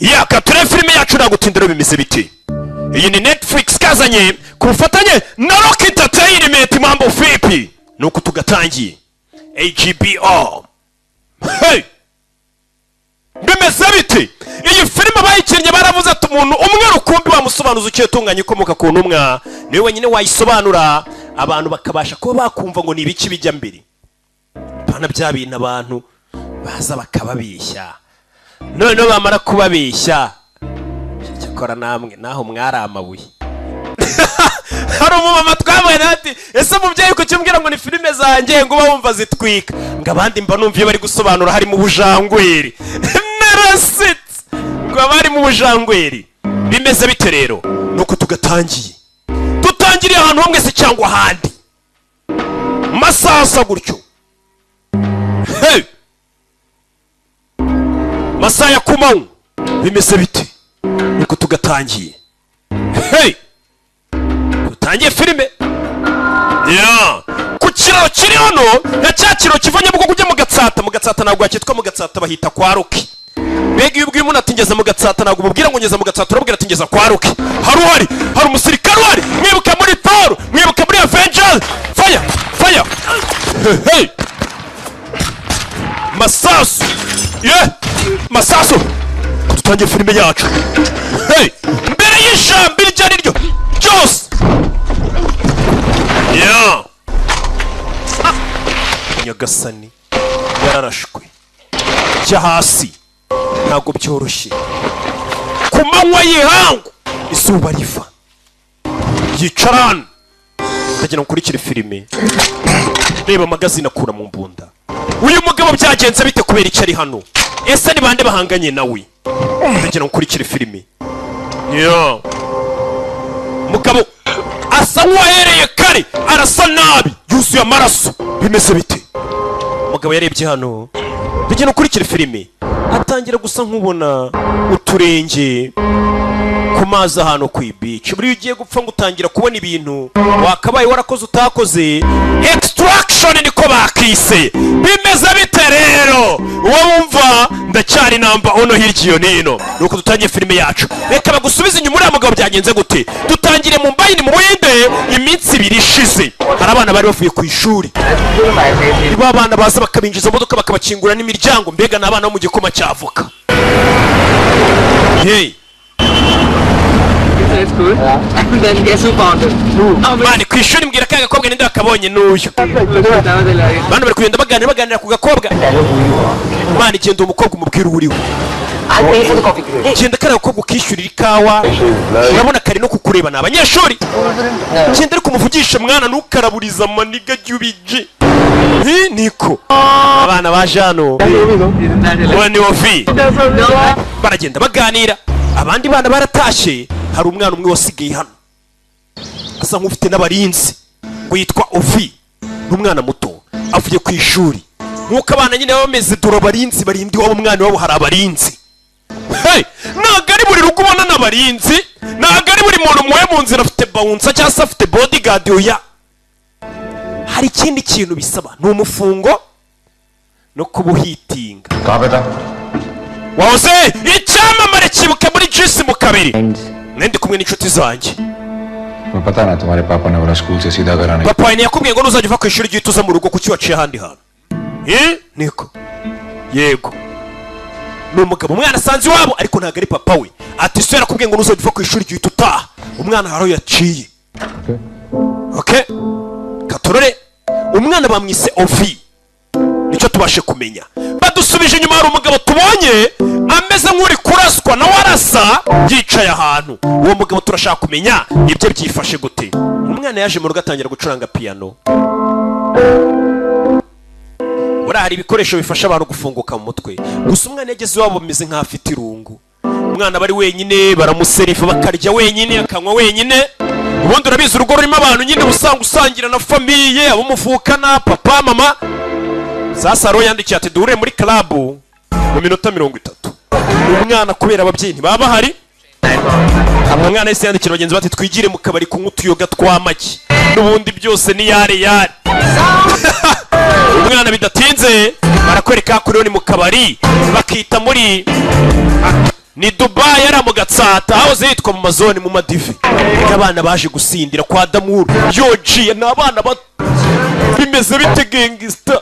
Yaka turebe filime yacu, ntabwo utindira. Bimeze biti? Iyi ni Netflix kazanye ku bufatanye na Rock Entertainment. Mambo vipi? Nuko tugatangiye AGBO. Hey! Bimeze biti? Iyi filime bayikinnye baravuze ati umuntu umwe rukumbi wamusobanuza uciye tunganya ikomoka ku ntumwa, niwe wenyine wayisobanura, abantu bakabasha kuba bakumva ngo ni ibiki bijya mbere. Pana bya bintu abantu baza bakababeshya, noneho bamara kubabeshya, cyakora namwe naho mwari amabuye. Hari umumama twabaye nawe ati: "Ese mubyeyi, kuki umbwira ngo ni filime zanjye, ngo uba wumva zitwika, ngo abandi mba numva iyo bari gusobanura harimo ubujangweri?" Narasetse ngo haba harimo ubujangweri. Bimeze bite rero? Nuko tugatangiye, dutangiriye ahantu hamwe se cyangwa ahandi, masaha gutyo. Hey! Masaha ya kumanywa. Bimeze bite? Nuko tugatangiye. Hey! Dutangiye filime ya ku kiraro kiri hano, na cya kiraro kiva Nyabugogo ujya mu Gatsata. Mu Gatsata ntabwo hakitwa mu Gatsata, bahita kwa Roki. Mbega iyo ubwiye umuntu ati "Ngeza mu Gatsata", ntabwo umubwira ngo "Ngeza mu Gatsata", urabwira ati "Ngeza kwa Roki". Hari uhari, hari umusirikare uhari. Mwibuka muri Thor, mwibuka muri Avengers. Fire, fire! Hey! Masasu ye, masasu! Dutangiye filime yacu. Hey! Mbere y'ijambo iryo ari ryo ryose, yeah. Nyagasani, yararashwe. Jya hasi, ntabwo byoroshye. Ku manywa y'ihangu, izuba riva, yicara hano ndagira ngo ukurikire filime. Reba amagazine akura mu mbunda. Uyu mugabo byagenze bite? Kubera icyo ari hano? Ese ni bande bahanganye nawe? Ndagira ngo ukurikire filime. Yeah. Mugabo asa nk'uwahereye kare, arasa nabi, yuzuye amaraso. Bimeze bite? Mugabo yarebye hano, ndagira ngo ukurikire filime, atangira gusa nk'ubona uturenge ku mazi ahantu ku ibici. Buriya ugiye gupfa ngo utangira kubona ibintu wakabaye warakoze utakoze. Extraction niko bakise. Bimeze bite rero? Uwo wumva ndacyari namba uno hirya iyo nino. Nuko dutangiye filime yacu. Reka bagusubize inyuma. Uriya mugabo byagenze gute? Dutangire mu mbayini mu Buhinde, iminsi 2 ishize. Hari abana bari bavuye ku ishuri. Nibo abana baza bakabinjiza mu modoka, bakabakingura n'imiryango. Mbega ni abana bo mu gikoma cy'avoka. Hey! It's cool. And then guess who found it? Mani ku ishuri, mbwira ka gakobwa ninde wakabonye? N'uyu. Bano bari kugenda baganira, baganira ku gakobwa. Mani, genda uwo mukobwa umubwire uwo uriwe. Genda kariya gakobwa ukishyurira ikawa, urabona kari no kukureba, ni abanyeshuri. Genda ariko umuvugishe mwana, ntukaraburize amaniga jya ubije. Hi, niko abana baje hano. Uwo ni Ovi. Baragenda baganira, abandi bana baratashye. Hari umwana umwe wasigaye hano, asa nk'ufite n'abarinzi, ngo yitwa Ovi. Ni umwana muto, avuye ku ishuri nk'uko abana nyine baba bameze. Dore abarinzi barinda iwabo, umwana iwabo hari abarinzi. Hey! Ntabwo ari buri rugo ubona n'abarinzi, ntabwo ari buri muntu muwe mu nzira afite bouncer cyangwa se afite bodyguard. Oya, hari ikindi kintu bisaba, ni umufungo no kuba uhitinga. कहाँ पे था? Wahoze icyamamare cyibuka muri jisi mu kabiri, nari ndi kumwe n'inshuti zanjye. तुम्हें पता ना, तुम्हारे पापा ने बोला स्कूल से सीधा घर आने। Papa wawe ntiyakubwiye ngo nuzajya uva ku ishuri ujye uza mu rugo? Kuki waciye ahandi hantu? Eh, niko yego, ni umugabo umwana asanze iwabo, ariko ntabwo ari papa we. Ati: "So yarakubwiye ngo nuzajya uva ku ishuri ujye uhita utaha." Umwana hari aho yaciye. Okay, katorore. Umwana bamwise Ovi, nicyo tubashe kumenya. Badusubije inyuma, hari umugabo tubonye ameze nk'uri kuraswa, nawe arasa, yicaye ahantu. Uwo mugabo turashaka kumenya ibyo byifashe gute. Umwana yaje mu rugo atangira gucuranga piyano. Buriya hari ibikoresho bifasha abantu gufunguka mu mutwe. Gusa umwana yageze iwabo bameze nk'aho afite irungu. Umwana aba ari wenyine, baramuseriva, bakarya wenyine, akanywa wenyine. Ubundi urabizi, urugo rurimo abantu nyine uba usanga usangira na famille, abo muvukana, papa, mama. Sasa rero yandikiye ati: "Duhure muri club mu minota 30." Umwana kubera ababyeyi ntibaba bahari, umwana yahise yandikira bagenzi be ati: "Twigire mu kabari kunywa utuyoga tw'amagi, n'ubundi byose ni yare yare." Umwana bidatinze barakwereka kuri ni mu kabari bakita muri Ni Dubayi, yari mu Gatsata, hahoze hitwa mu mazone, mu madive. Abana baje gusindira kwa Damuru yojiye, ni abana bato. Bimeze bite, gangster?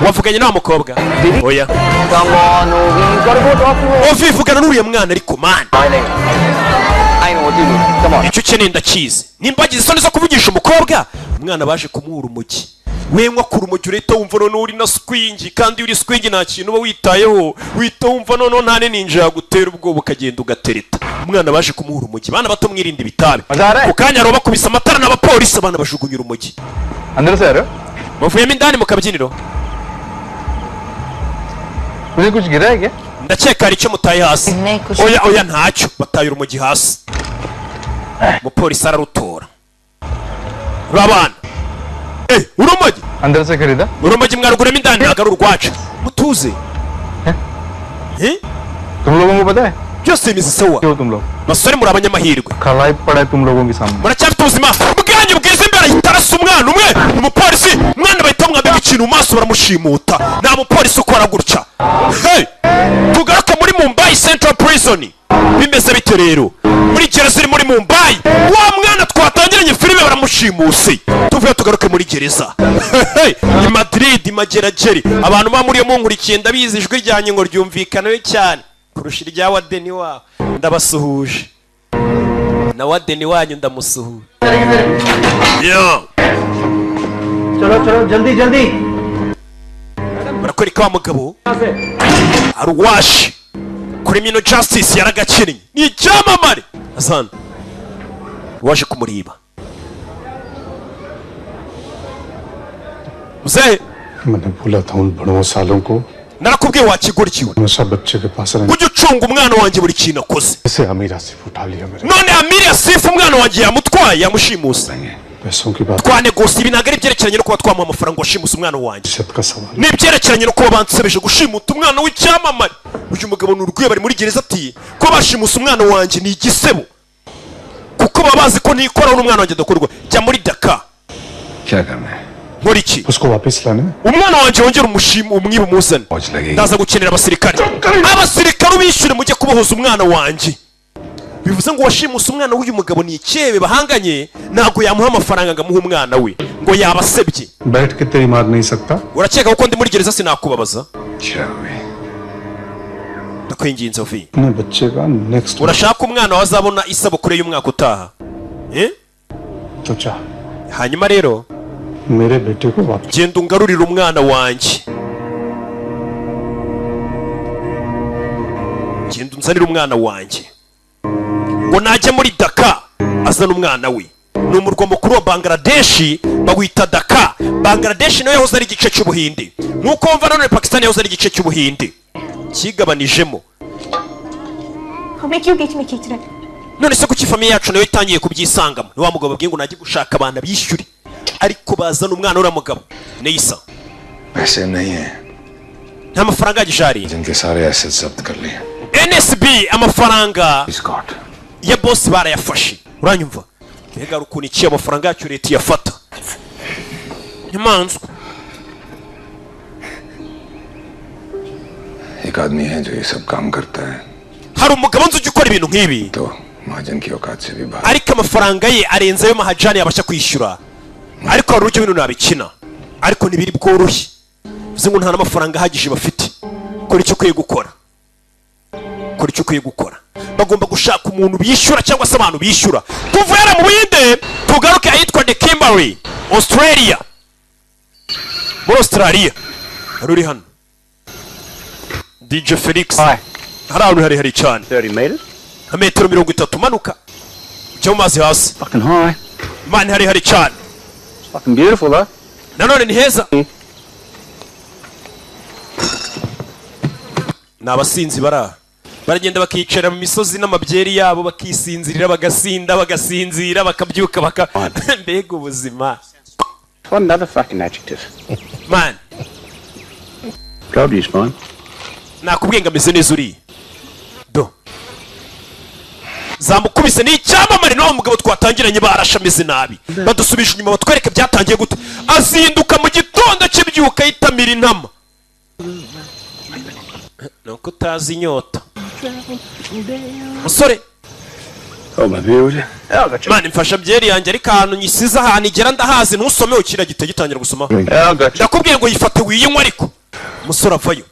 Wavuganye n'uwa mukobwa? Oya. Come on, Ovi, you gotta go talk to her. Ovi, vugana n'uriya mwana ariko, man. I know. I know what you need. Come on. Icyo ukeneye ndakizi. Nimba agize isoni zo kuvugisha umukobwa. Umwana baje kumuha urumogi. Wenywa ku rumogi, urahita wumva noneho uri na swingi, kandi iyo uri swingi nta kintu uba witayeho, uhita wumva noneho nta ninja yagutera ubwoba, ukagenda ugatereta. Umwana baje kumuha urumogi. Bana bato, mwirinde ibitabi. Ku kanya rero bakubise amatara n'abapolisi, abana bajugunya urumogi. अंदर से आ रहे हो? Bavuyemo indani mu kabyiniro. मुझे कुछ गिरा है क्या? Ndakeka hari icyo mutaye hasi. नहीं, कुछ Oya, oya, ntacyo. Bataye urumogi hasi, umupolisi ararutora. Urabana, eh, urumogi. अंदर से खरीदा? Urumogi mwaruguremo indani, ntabwo ari urwacu, mutuze. Eh? तुम लोगों को पता है? Byose bimeze sawa. क्यों तुम लोग Basore, muri abanyamahirwe. खलाई पड़ा है तुम लोगों के सामने. Muracyafite ubuzima bwanyu bwiza. Imbere ahita arasa umwana umwe, umupolisi. Umwana bahita bamwambika ikintu mu maso, baramushimuta. Nta mupolisi ukora gutya. Hey! Tugaruke muri Mumbai Central Prison. Bimeze bite rero muri gereza iri muri Mumbai? Wa mwana twatangiranye filime baramushimuse. Tuvuye, tugaruke muri gereza. Hey! I Madrid, Mageragere, abantu ba muri iyo munkurikiye, ndabizi ijwi ryanjye ngo ryumvikanayo cyane kurusha irya wadeni wawe. Ndabasuhuje, na wadeni wanyu ndamusuhuje. Yeah. चलो चलो, जल्दी जल्दी. Barakwereka wa mugabo aruwashi Criminal Justice, yaragakinnye, ni icyamamare. Azana waje kumureba muzehe. मैंने बोला था उन बड़ों सालों को Narakubwiye wakigurikiwe. हमेशा बच्चे के पास रहने. Ujye ucunga umwana wanjye buri kintu akoze. ऐसे अमीरा से उठा लिया मेरे. None Amiri Asifu, umwana wanjye yamutwaye, yamushimuse. पैसों की बात Twanegosi ibi, ntabwo ari ibyerekeranye no kuba twamuha amafaranga washimuse umwana wanjye. इज्जत का सवाल. Ni ibyerekeranye no kuba bansebeje gushimuta umwana w'icyamamare. Uyu mugabo ni urwego, bari muri gereza, ati ko bashimuse umwana wanjye ni igisebo, kuko baba bazi ko nikoraho n'umwana wanjye adakorwa. Jya muri Daka. क्या करना है? Nkora iki? उसको वापस लाने में Umwana wanjye wongere umushima, umwiba umuzane. फौज लगेगी. Ndaza gukenera abasirikare. Abasirikare ubishyure, mujye kubohoza umwana wanjye. Bivuze ngo washimuse umwana w'uyu mugabo ni icyebe bahanganye, ntabwo yamuha amafaranga ngo amuhe umwana we, ngo yabasebye. बैठ के तेरी मार नहीं सकता? Urakeka ko ndi muri gereza sinakubabaza? अच्छा हुई. Ndakwinginze, Ovi. अपने बच्चे का next Urashaka umwana wawe azabona isabukuru y'umwaka utaha, eh? तो चाह Hanyuma rero मेरे बेटे को वापस. Genda ungarurire umwana wanjye, genda unzanire umwana wanjye. Ngo najya muri Daka azana umwana we. Ni umurwa mukuru wa Bangladeshi, bawita Daka. Bangladeshi nayo yahoze ari igice cy'Ubuhinde, nk'uko wumva nanone Pakistan yahoze ari igice cy'Ubuhinde cyigabanijemo. हमें क्यों बीच में खींच रहे? None se kuki famille yacu nayo itangiye kubyisangamo? Ni wa mugabo babwiye ngo najye gushaka abantu bishyure, ariko bazana umwana uriya mugabo Neisa. पैसे नहीं है. Nta mafaranga ahagije hariya. जिनके सारे एसेट जब्त कर लिए. NSB amafaranga Scott. Ya bosi barayafashe, uranyumva? Mbega hari ukuntu iciye amafaranga yacu leta iyafata nyamanzwa. एक आदमी है जो ये सब काम करता है. Hari umugabo nzi ujya ukora ibintu nk'ibi. तो महाजन की औकात से भी बाहर. Ariko amafaranga ye arenze ayo mahajani yabasha kwishyura, ariko hari uburyo bino nabikina, ariko ntibiri bworoshye. Bivuze ngo nta n'amafaranga ahagije bafite. Kora icyo ukwiye gukora, kora icyo ukwiye gukora. Bagomba gushaka umuntu bishyura cyangwa se abantu bishyura. Tuvuye mu Buhinde, tugaruke ahitwa The Kimberley, Australia. Muri Australia hari uri hano, DJ Felix. Hari ahantu harehare cyane. 30 meters? Nka metero 30 umanuka ujya mu mazi hasi. Fucking high. Man, harehare cyane. It's fucking beautiful though. Nanone ni heza. Ni abasinzi bari aha, baragenda bakicara mu misozi n'amabyeri yabo, bakisinzirira, bagasinda, bagasinzira, bakabyuka, baka mbega ubuzima. What another fucking adjective. Man. Told you he's fine. Nakubwiye ngo ameze neza uriya. Do zamukubise, ni icyamamare. N'uwo mugabo twatangiranye barashe ameze nabi. Badusubije inyuma, batwereke byatangiye gute. Azinduka mu gitondo, akibyuka yitamira intama. Ni uko utazi inyota, musore. Oh, my beer, would you? Yeah, I got you. Mwana, mfasha byeri yanjye, ariko ahantu nyisize, ahantu igera ndahazi. Ntusome. Ukira gihita gitangira gusoma. Yeah, I got you. Ndakubwiye ngo yifate wiyinywe. Ariko umusore avayo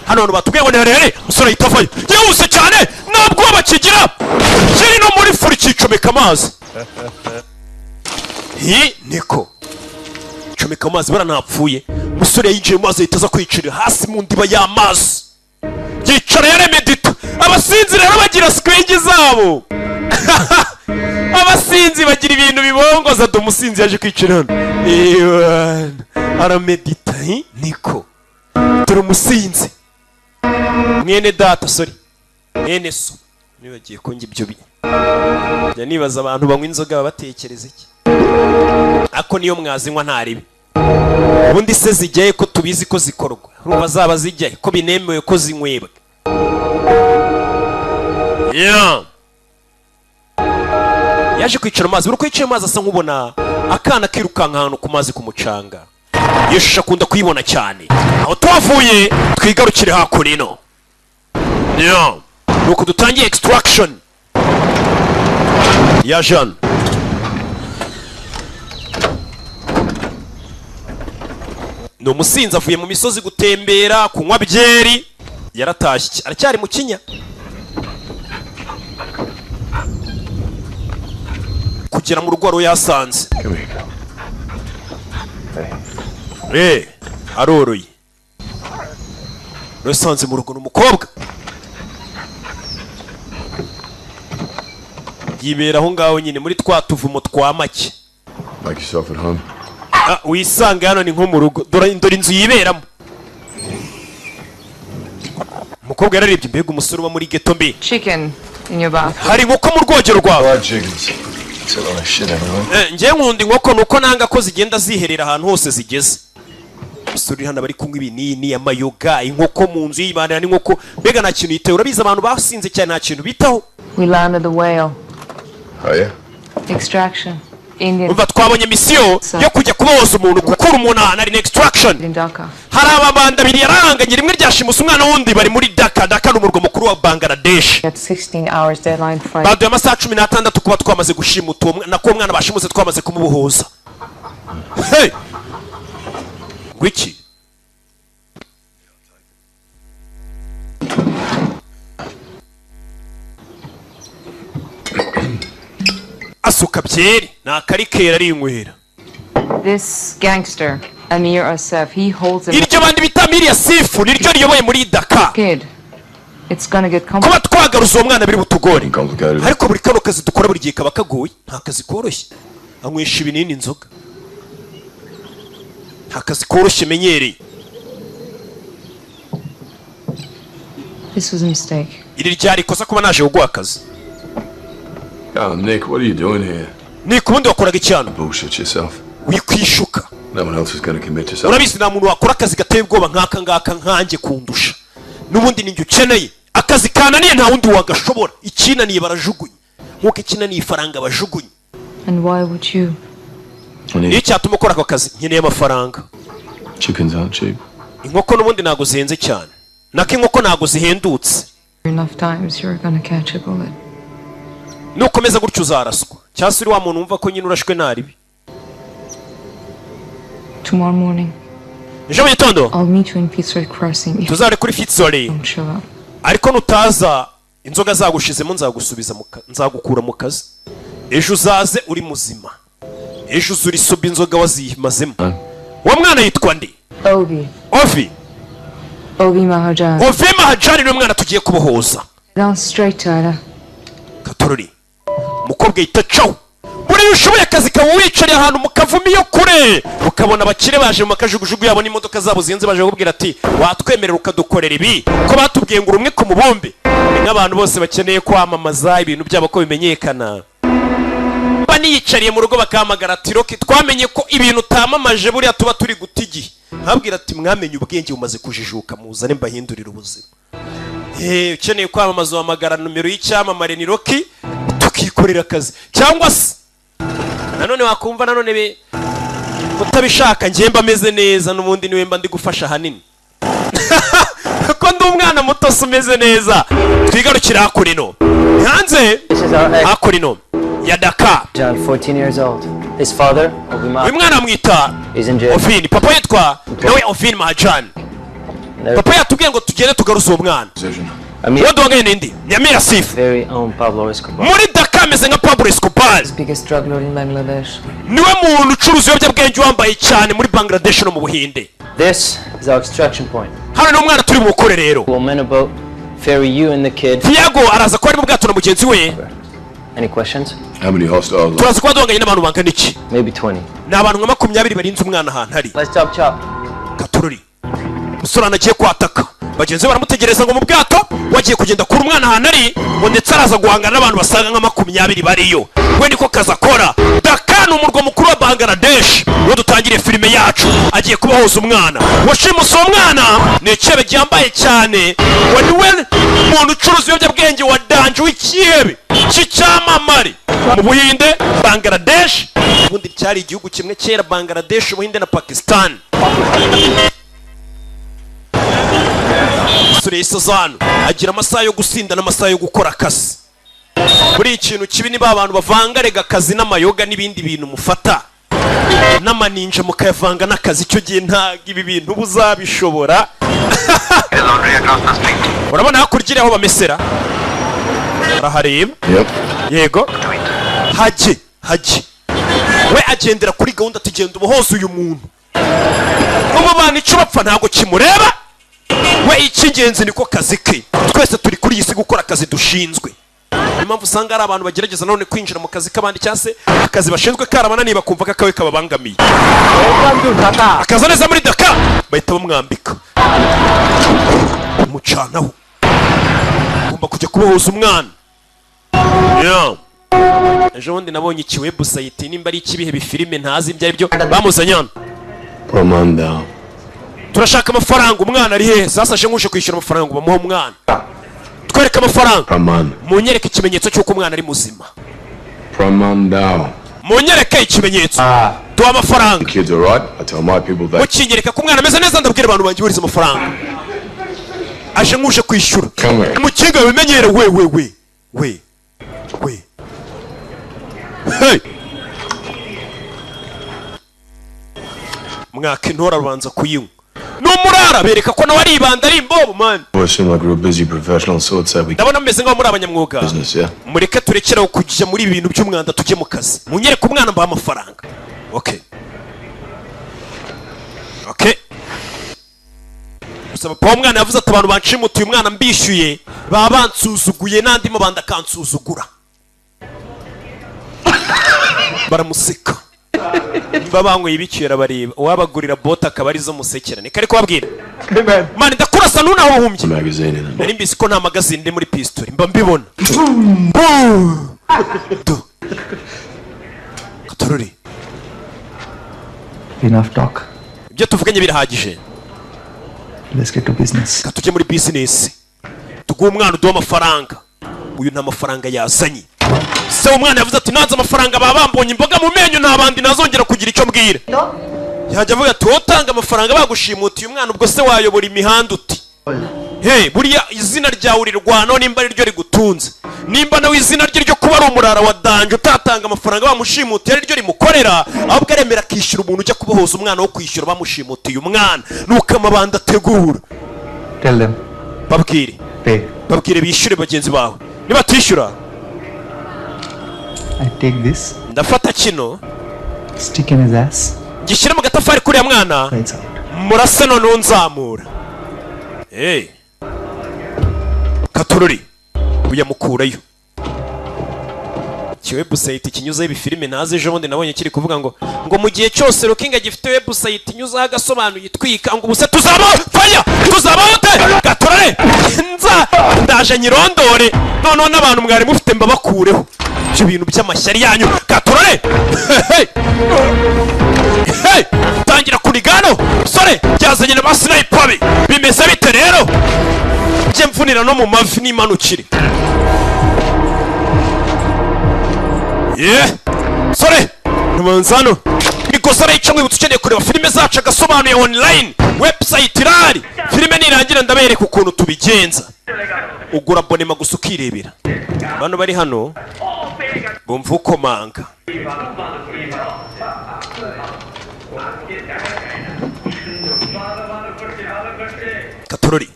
hano hantu batubwiye ngo ni harehare. Umusore ahita avayo yihuse cyane, nta bwoba kigira. Kiri no muri furi, kicomeka amazi. Hi niko comeka amazi bara ntapfuye. Umusore yinjiye mu mazi, ahita aza kwiyicarira hasi mu ndiba y'amazi, yicara yaremedita. Abasinzi rero bagira swingi zabo, abasinzi bagira ibintu bibongoza. Dore umusinzi yaje kwicara hano. Ewana, aramedita. Hi niko, dore umusinzi mwene data, sorry, mwene so. Nibagiye ko njye ibyo njya nibaza, abantu banywa inzoga baba batekereza iki? Ako niyo mwazinywa ntaribi. Ubundi se zijyaye ko tubizi ko zikorwa? Urumva zaba zijyaye ko binemewe ko zinywebwa? Yeah. Yaje kwicara amazi. Buri uko yicaye amazi asa nk'ubona akana kirukanka ahantu ku mazi ku mucanga. Iyo shusho akunda kuyibona cyane. Aho tuhavuye, twigarukire hakuno. Yeah. Nuko dutangiye extraction ya Jean. Ni umusinzi, avuye mu misozi gutembera, kunywa byeri, yaratashye, aracyari mu kinya. Kugera mu rugo wari yasanze Come here, girl. Aroroye. Yasanze mu rugo ni umukobwa yibera aho ngaho nyine muri twa tuvumo twa make. Make yourself at home. Ah, wisange hano ni nko mu rugo. Dore dore inzu yiberamo. Umukobwa yararebye, mbega umusore uba muri ghetto mbi! Chicken in your bath. Hari inkoko mu rwogero rwawe. Fried chickens. It's a lot of shit everywhere. Njye nkunda inkoko, nuko nanga ko zigenda ziherera ahantu hose zigeze. Umusore uri hano bari kunywa ibinini, amayoga, inkoko mu nzu, yibanira n'inkoko. Mbega nta kintu yitaye. Urabizi, abantu basinze cyane nta kintu bitaho. We landed the whale. Oh, yeah? Extraction. Indian Umva, twabonye misiyo yo kujya kubohoza umuntu, gukura umuntu ahantu ari, extraction. in Dhaka. Hari ababanda abiri yarahanganye, rimwe ryashimuse umwana wundi, bari muri Dhaka. Dhaka ni umurwa mukuru wa Bangladesh. At 16 hours deadline Friday. Baduye amasaha 16 kuba twamaze gushimuta uwo mwana, ko uwo mwana bashimuse twamaze kumubohoza. Hey! Ngwiki? Asuka byeri, ni akarikera, arinywera. This gangster, Amir Asef, he holds a Iryo bandi bita Amir Asif niryo riyoboye muri Dhaka. kid. It's gonna get Kuba complicated. twagaruza uwo mwana biri butugore. Complicated. Ariko buri kano kazi dukora buri gihe kaba kagoye, nta kazi koroshye. Anywesha ibinini, inzoga, nta kazi koroshye menyereye. This was a mistake. Iri ryari ikosa kuba naje kuguha akazi. Oh, Nick, what are you doing here? Ni ku bundi wakoraga icyano? Bullshit yourself. Wikwishuka. No one else is gonna commit to something. Urabizi, nta muntu wakora akazi gateye ubwoba nk'aka ngaka nkanjye kundusha. N'ubundi ninjye ukeneye. Akazi kananiye nta wundi wagashobora. Ikinaniye barajugunya, nk'uko ikinaniye ifaranga bajugunya. And why would you? I Niyo need cyatuma ukora ako kazi? Nkeneye amafaranga. Chickens aren't cheap. Inkoko n'ubundi ntabwo zihenze cyane, nako inkoko ntabwo zihendutse. Enough times you're gonna catch a bullet. Nukomeza gutyo uzaraswa, cyangwa se uri wa muntu wumva ko nyine urashwe naribi. Tomorrow morning, Ejo mu gitondo I'll meet you in Fitzroy Crossing if tuzare kuri Fitzroy. you don't show up. Ariko nutaza inzoga zagushizemo, nzagusubiza nzagukura mu kazi. Ejo uzaze uri muzima, ejo uze uri soba, inzoga waziyimazemo. Uwo mwana yitwa nde? Obi. Ovi. Obi Mahajan. Ovi Mahajani niwe mwana tugiye kubohoza. Down straight, Tyler. Katorori, umukobwa yita cawu. Buriya ushoboye akazi kawe wicariye ahantu mu kavumo iyo kure, ukabona abakire baje mu makajugujugu yabo n'imodoka zabo zihenze, baje kukubwira ati: "Watwemerera ukadukorera ibi, ko batubwiye ngo urumwe ku mubumbe?" Ni nk'abantu bose bakeneye kwamamaza ibintu byabo ko bimenyekana, mba niyicariye mu rugo bakahamagara ati: "Rocky, twamenye ko ibintu utamamaje buriya tuba turi guta igihe." Nkabwira ati: "Mwamenye ubwenge, bumaze kujijuka, muzane mbahindurire ubuzima." Ukeneye kwamamaza uhamagara nomero y'icyamamare ni Rocky, tukikorera akazi. Cyangwa se nanone wakumva nanone utabishaka, njye mba ameze neza, n'ubundi niwe mba ndi gufasha ahanini, ko ndi Ndi umwana muto se umeze neza. Twigarukire hakurino hanze, hakurino ya Daka. John, 14 years old. His father, Obi Uyu mwana amwita is in jail. Ovin. Papa yitwa nawe Ovin Mahajan. Papa yatubwiye ngo tugende tugaruze uwo mwana. Uwo duhanganye n'indi ni Amir Asif. Very own Pablo Escobar. Muri Daka ameze nka Pablo Escobar. Biggest drug lord in Bangladesh. Niwe muntu ucuruza ibiyobyabwenge wambaye cyane muri Bangladesh no mu Buhinde. This is our extraction point. Hano ni umwana turi bukore rero. We'll man a boat, ferry you and the kid. Tiago araza kuba ari mu bwato na mugenzi we. Any questions? How many hostiles? Turaza kuba duhanganye n'abantu bangana iki? Maybe 20. Ni abantu nka 20 barinze umwana ahantu ari. Let's chop chop. Katururi, umusore anagiye kwataka, bagenzi be baramutegereza ngo mu bwato wagiye kugenda kura umwana ahantu ari, ngo ndetse araza guhangana n'abantu basaga nka 20 bariyo. We niko kazi akora. Daka ni umurwa mukuru wa Bangladesh. Uwo dutangiriye filime yacu agiye kubahoza umwana washimuse. Uwo mwana ni icyebe gihambaye cyane, ngo niwe muntu ucuruza ibiyobyabwenge wa danger w'ikihebe cy'icyamamare mu Buhinde. Bangladesh ubundi cyari igihugu kimwe kera, Bangladesh, Ubuhinde na Pakistan. Umusore yahise hano agira amasaha yo gusinda n'amasaha yo gukora akazi. Buri ikintu kibi niba abantu bavanga rega akazi n'amayoga n'ibindi bintu mufata n'amaninja mukayavanga n'akazi, icyo gihe ntabwo ibi bintu uba uzabishobora. Urabona hakurya iri aho bamesera, arahareba. Yep. Yego, hajye hajye. We agendera kuri gahunda, tugenda ubuhoza uyu muntu ubu bana icyo bapfa ntabwo kimureba we, icy'ingenzi niko kazi ke. Twese turi kuri iyi si gukora akazi dushinzwe. Niyo mpamvu usanga hari abantu bagerageza none kwinjira mu kazi k'abandi, cyangwa se akazi bashinzwe karabananiye, bakumva ko akawe kababangamiye. Akaza neza muri Daka, bahita bamwambika umucanaho. Ugomba kujya kubohoza umwana. Yeah. Ejo bundi nabonye iki website, nimba ari ikibihe bifilime ntazi ibyo ari byo, bamuzanye hano. Praman down. Turashaka amafaranga, umwana ari hehe? Sasa aje nk'uje kwishyura amafaranga ngo bamuhe umwana. Twereke amafaranga. Praman. Munyereke ikimenyetso cy'uko umwana ari muzima. Praman down. Munyereke ikimenyetso, duha amafaranga. The kid's alright. I tell my people that. Mukinyereka ko umwana ameze neza, ndabwira abantu banjye buriza amafaranga. Aje nk'uje kwishyura. Come here. Umukinga wimenyere we we we we we, hey! Mwaka intora rubanza kuyinywa n'umurara, bereka ko nawe ari ibanda, ari imbobo man. Boys seem like real busy professionals, so it's that we Ndabona mumeze nk'aho muri abanyamwuga. business, yeah? Mureke turekeraho kujya muri ibi bintu by'umwanda, tujye mu kazi. Munyereke umwana mbaha amafaranga. Okay. Gusa papa w'umwana yavuze ati abantu banshimutiye umwana mbishyuye baba bansuzuguye, n'andi mabanda akansuzugura. Baramuseka niba banyweye ibikera, bareba uwabagurira bote akaba arizo musekera. Niko ari kubabwira man, ndakurasa ntunahuhumbye. Magazine in it. Nari mbizi ko nta magazine iri muri pistori, mba mbibona. Du. Katorori. Enough talk. Ibyo tuvuganye birahagije. Let's get to business. Reka tujye muri business, tuguhe umwana uduhe amafaranga. Uyu nta mafaranga yazanye. Se umwana yavuze ati nanze amafaranga baba bambonye imboga mu menyo, nta bandi nazongera kugira icyo mbwira. Yajya avuga ati wowe utanga amafaranga bagushimutiye umwana, ubwo se wayobora imihanda uti? Hey, buriya izina ryawe urirwanaho nimba ari ryo rigutunze, nimba nawe izina rye ryo kuba ari umurara wa danger utatanga amafaranga bamushimutiye ari ryo rimukorera, ahubwo aremera akishyura umuntu ujya kubohoza umwana wo kwishyura bamushimutiye umwana, nuko amabanda ategura. Tell them. Babwire. Pay. Babwire bishyure bagenzi bawe, nibatishyura I take this, ndafata kino, stick in his ass, gishyire mu gatafari kuriya mwana, lights out. Murase noneho nzamura. Hey. Katururi uyamukurayo. Iki website kinyuzeho ibifilime ntazi, ejo bundi nabonye kiri kuvuga ngo mu gihe cyose Rukinga gifite website inyuzeho agasobanuye itwika, ngo ubuse tuzabaho faya tuzabaho te gatorore nza ndaje nyirondore noneho n'abantu mwari mufite mbabakureho ibyo bintu by'amashyari yanyu. Gatorore, hey! Hey! Tangira kunigano sore byazanye na ba sniper be, bimeze bite rero? Njye mvunira no mu mavi n'imanukire. Yeah, sore nubanza hano. Imigozi arayica. Mwibutsa, ukeneye kureba filime zacu agasobanuye online, website irahari. Filime nirangira ndabereka ukuntu tubigenza. Ugura abonnement gusa ukirebera. Bano bari hano bumva ukomanga. Katorori,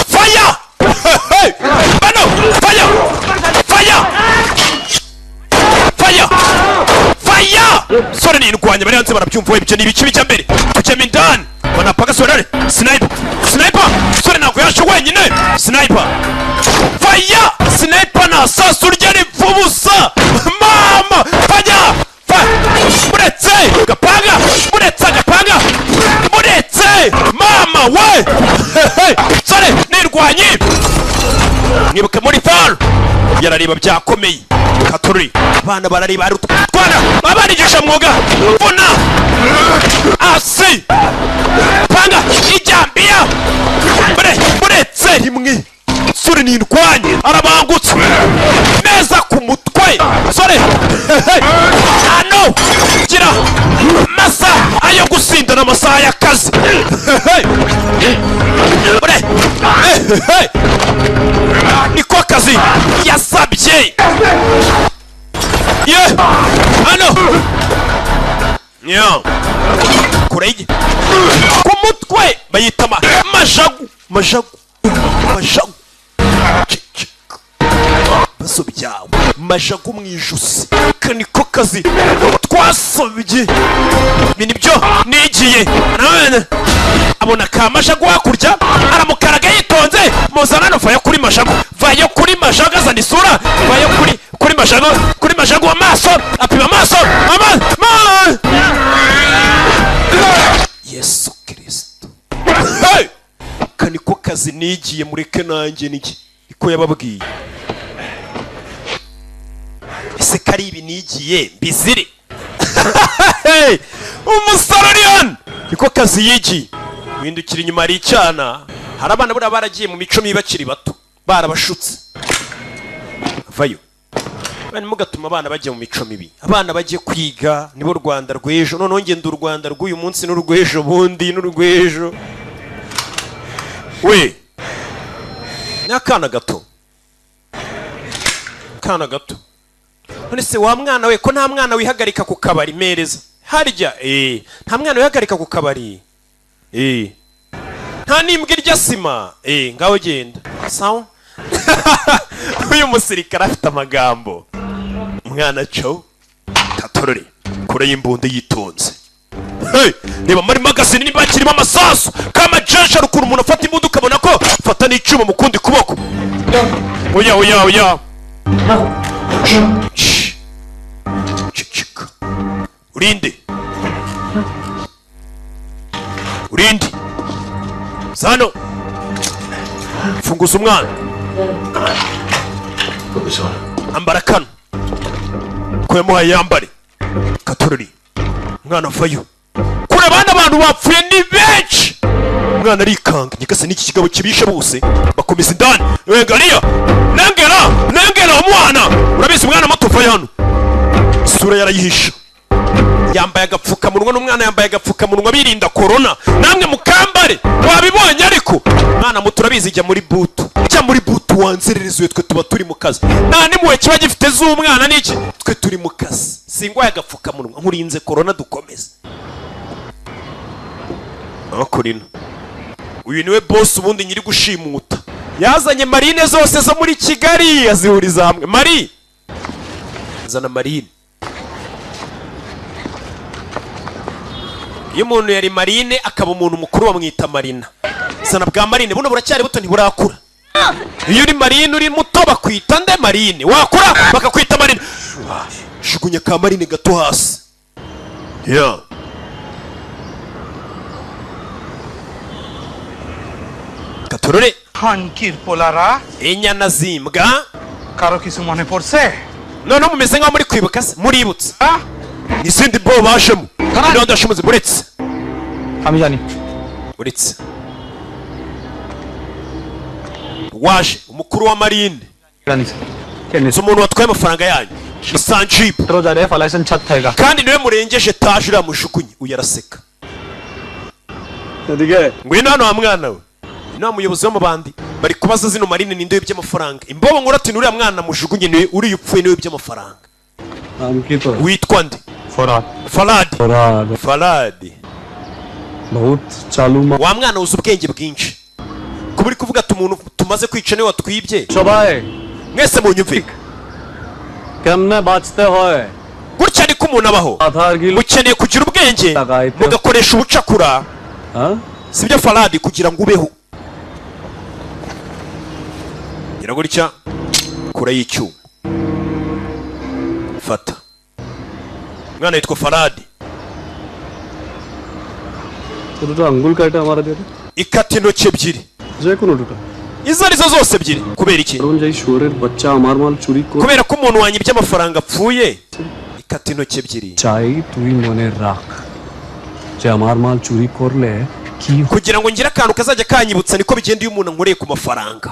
fire! Hey! Bano, fire, fire, fire, fire! Sore nindwanya bari hanze barabyumva. Ibyo ni ibiki bijya mbere? Tujyemo indani banapaka. Sore, sniper, sniper! Sore ntabwo yaje wenyine. Sniper, fire, sniper! Nta sasu rye ripfa ubusa. Mama, fire, muretse gapanga, muretse agapanga, muretse. Mama we, sore nirwanye. Mwibuke muri Thor yarareba byakomeye. Katori, abana barareba, ari utwana abanigisha mwuga. Vuna asi panga ijambiya muretse rimwe. Sore nindwanye arabangutse neza ku mutwe. Sore ano gira masa ayo gusinda n'amasaha y'akazi. Ure niko kazi yasabye ye hano yo kure ku mutwe bayita majagu, majagu, majagu. Ibibazo byawe, majagu mu ijosi. Aka niko kazi twasobye, ibi nibyo nigiye. Abona ka majagu hakurya, aramukaraga yitonze. Muzana, vayo kuri majagu, vayo kuri majagu. Azana isura, vayo kuri majagu, kuri majagu. Amaso apima amaso ama Yesu Kristo. Hey! Aka niko kazi nigiye, mureke nanjye niki niko yababwiye. Ese kari ibi nigiye mbizire? Umusore uri hano niko kazi yigiye. Windukira inyuma, hari icyana. Hari abana buriya baragiye mu mico mibi bakiri bato, barabashutse. Vayo bane, mugatuma abana bajya mu mico mibi. Abana bajye kwiga, nibo Rwanda rw'ejo. Noneho ngenda u Rwanda rw'uyu munsi n'urw'ejo bundi n'urw'ejo. We ni akana gato, akana gato. None se wa mwana we, ko nta mwana wihagarika ku kabari? Mereza harya. Nta mwana wihagarika ku kabari, nta n'imbwa irya sima. Ngaho genda, sawa. Uyu musirikare afite amagambo. Umwana cyo katorore kure y'imbunda yitonze. Hey, reba muri magazine niba kirimo amasasu. Kama jasha ukuntu umuntu afata imbunda ukabona ko fata n'icyuma mu kundi kuboko. Oya, oya, oya! Shh. Ceceka. Urinde, urinde sano. Funguza umwana. Put this on. Ambara kano ko yamuhaye, yambare. Katorori, umwana avayo kure. Abandi abantu bapfuye ni benshi. Umwana arikanga, nyikase n'iki kigabo kibishe bose. Bakomeza indani. Wengariya nengera, nengera umwana. Urabizi umwana muto, vayo hano. Isura yarayihisha, yambaye agapfukamunwa. N'umwana yambaye agapfukamunwa, birinda korona. Namwe mukambare, wabibonye. Ariko mwana muto, urabizi, jya muri boot, jya muri boot wanzerereze. Twe tuba turi mu kazi, nta n'impuhwe kiba gifite z'umwana n'iki. Twe turi mu kazi, singwaye agapfukamunwa, nkurinze korona. Dukomeze akurino. Uyu niwe boss ubundi nyiri gushimuta. Yazanye marine zose zo muri Kigali, azihuriza hamwe. Mari zana marine. Iyo umuntu yari marine akaba umuntu mukuru bamwita marina. Zana bwa marine buno, buracyari buto, ntiburakura. Iyo uri marine uri muto bakwita nde? Marine. Wakura bakakwita marine. Jugunya ka marine gato hasi, yeah. Katorore. হানকির পোলারা। Inyana zimbwa. কারো কিছু মনে পড়ছে? Noneho mumeze nkaho muri kwibuka se? Muributse n'izindi bo bajemo niba ndashimuze. Buretse. আমি জানি। Uretse waje umukuru wa marine. জানি। Si umuntu watwaye amafaranga yanyu. Ni Sanjib. Kandi niwe murengeje taje uriya mujugunye. Uyu araseka. Ngwino hano wa mwana we. Inama umuyobozi w'amabandi bari kubaza zino marine ninde by'amafaranga. Imbobo nkora ati nuriya mwana mujugunye niwe uri upfuye niwe by'amafaranga. Witwa nde? Farad. Farad. Farad. Farad. बहुत चालू Wa mwana uzi ubwenge bwinshi. Kuba uri kuvuga ati umuntu tumaze kwica niwe watwibye. সবাই Mwese munyumve. কেমনে বাঁচতে হয় Gutya niko umuntu abaho. Mukeneye kugira ubwenge mugakoresha ubucakura. Sibyo Farad kugira ngo ubeho. Gira gutya kura y'icyuma. Fata. Umwana yitwa Farad. তো দুটো আঙ্গুল কাটা আমার দিয়ে Ikata intoki ebyiri. যে কোনো দুটো Izo arizo zose ebyiri. Kubera iki? কারণ যেই শুয়োরের বাচ্চা আমার মাল চুরি করে Kubera ko umuntu wanyibye amafaranga apfuye. Ikata intoki ebyiri. চাই তুই মনে রাখ যে আমার মাল চুরি করলে কি Kugira ngo ngire akantu kazajya kanyibutsa niko bigenda iyo umuntu ankoreye ku mafaranga.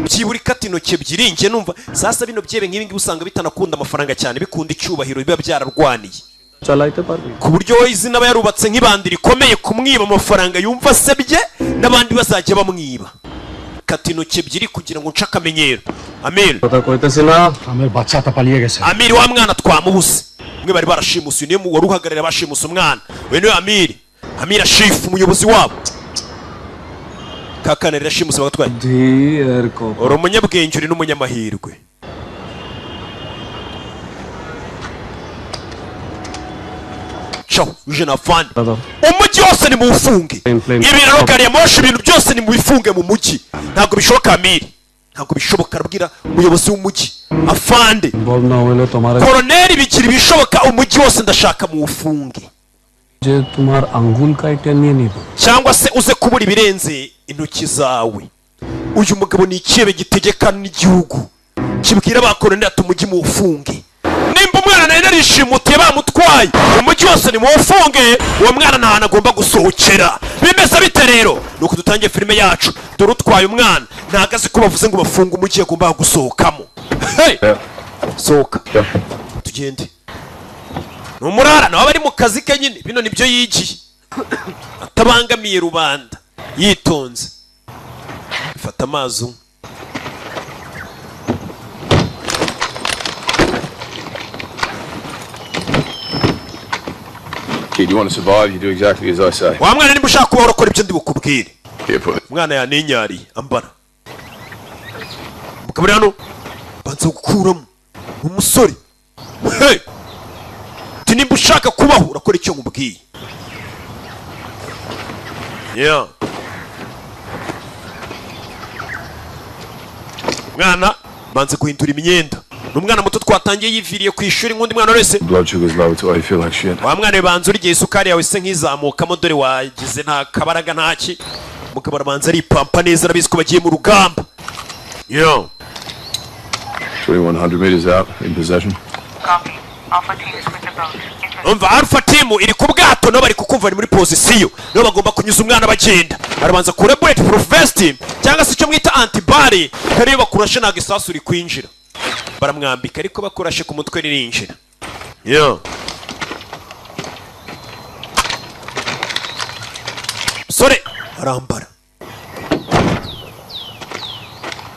Byibura ikata intoki ebyiri njye numva sasa bino byebe nk'ibi ngibi usanga bitanakunda amafaranga cyane bikunda icyubahiro biba byararwaniye. চালাইতে পারবি Ku buryo we izina aba yarubatse nk'ibandi rikomeye kumwiba amafaranga yumva asebye n'abandi bazajya bamwiba. Kata intoki ebyiri kugira ngo nce akamenyero. Amir. কথা কইতেছি না আমার বাচ্চাটা পালিয়ে গেছে Amiri wa mwana twamubuze. Umwe bari barashimuse uyu niwe wari uhagarariye abashimuse umwana. Uyu niwe Amiri. Amira Shifu umuyobozi wabo. Kakana rirashimuse bagatwaye. ধীর কো Uri umunyabwenge uri n'umunyamahirwe. Ciao, uje na fani. Umujyi wose ni muwufunge. Ibiraro gari ya moshi ibintu byose ni mubifunge mu mujyi. Ntabwo bishoboka Amiri. Ntabwo bishoboka arabwira umuyobozi w'umujyi. Afande. Involve না হলে তোমার Koroneri bigira ibishoboka umujyi wose ndashaka muwufunge. যে তোমার আঙ্গুল কাইটে নিয়ে নিব Cyangwa se uze kubura ibirenze intoki zawe. Uyu mugabo ni ikirebe gitegeka n'igihugu. Kibwira ba koroneri ati umujyi muwufunge. Nimba umwana nari narishimutiye bamutwaye umujyi wose nimuwufunge uwo mwana nta hantu agomba gusohokera. Bimeze bite rero? Nuko dutangiye filime yacu dore utwaye umwana ntago azi ko bavuze ngo bafunge umujyi agomba gusohokamo. Hey! Sohoka tugende. Ni umurara nawe aba ari mu kazi ke nyine bino nibyo yigiye atabangamiye rubanda yitonze. Fata amazi unywe. Kid, you want to survive, you do exactly as I say. Wa mwana nimba ushaka kubaho urakora ibyo ndi bukubwire. Here, put it. Umwana yaninyariye ambara. Mukabari hano banza gukuramo umusore. Hey! Ati nimba ushaka kubaho urakora icyo nkubwiye. Yeah. Mwana banze guhindura imyenda. Ni umwana muto twatangiye yiviriye ku ishuri nk'undi mwana wese. Blood sugar's low, it's why you feel like shit. Wa mwana we banza urya isukari yawe se nk'izamukamo dore wagize nta kabaraga ntaki. Mugabo arabanza aripampa neza arabizi ko bagiye mu rugamba. Yo. 2100 meters out, in possession. Umva Alpha team iri ku bwato nabo bari kukumva bari muri pozisiyo nabo bagomba kunyuza umwana bagenda arabanza kure bullet proof vest cyangwa se icyo mwita antibari kare iyo bakurashe ntabwo isasu rikwinjira baramwambika ariko bakurashe ku mutwe ririnjira. Yo. Sore arambara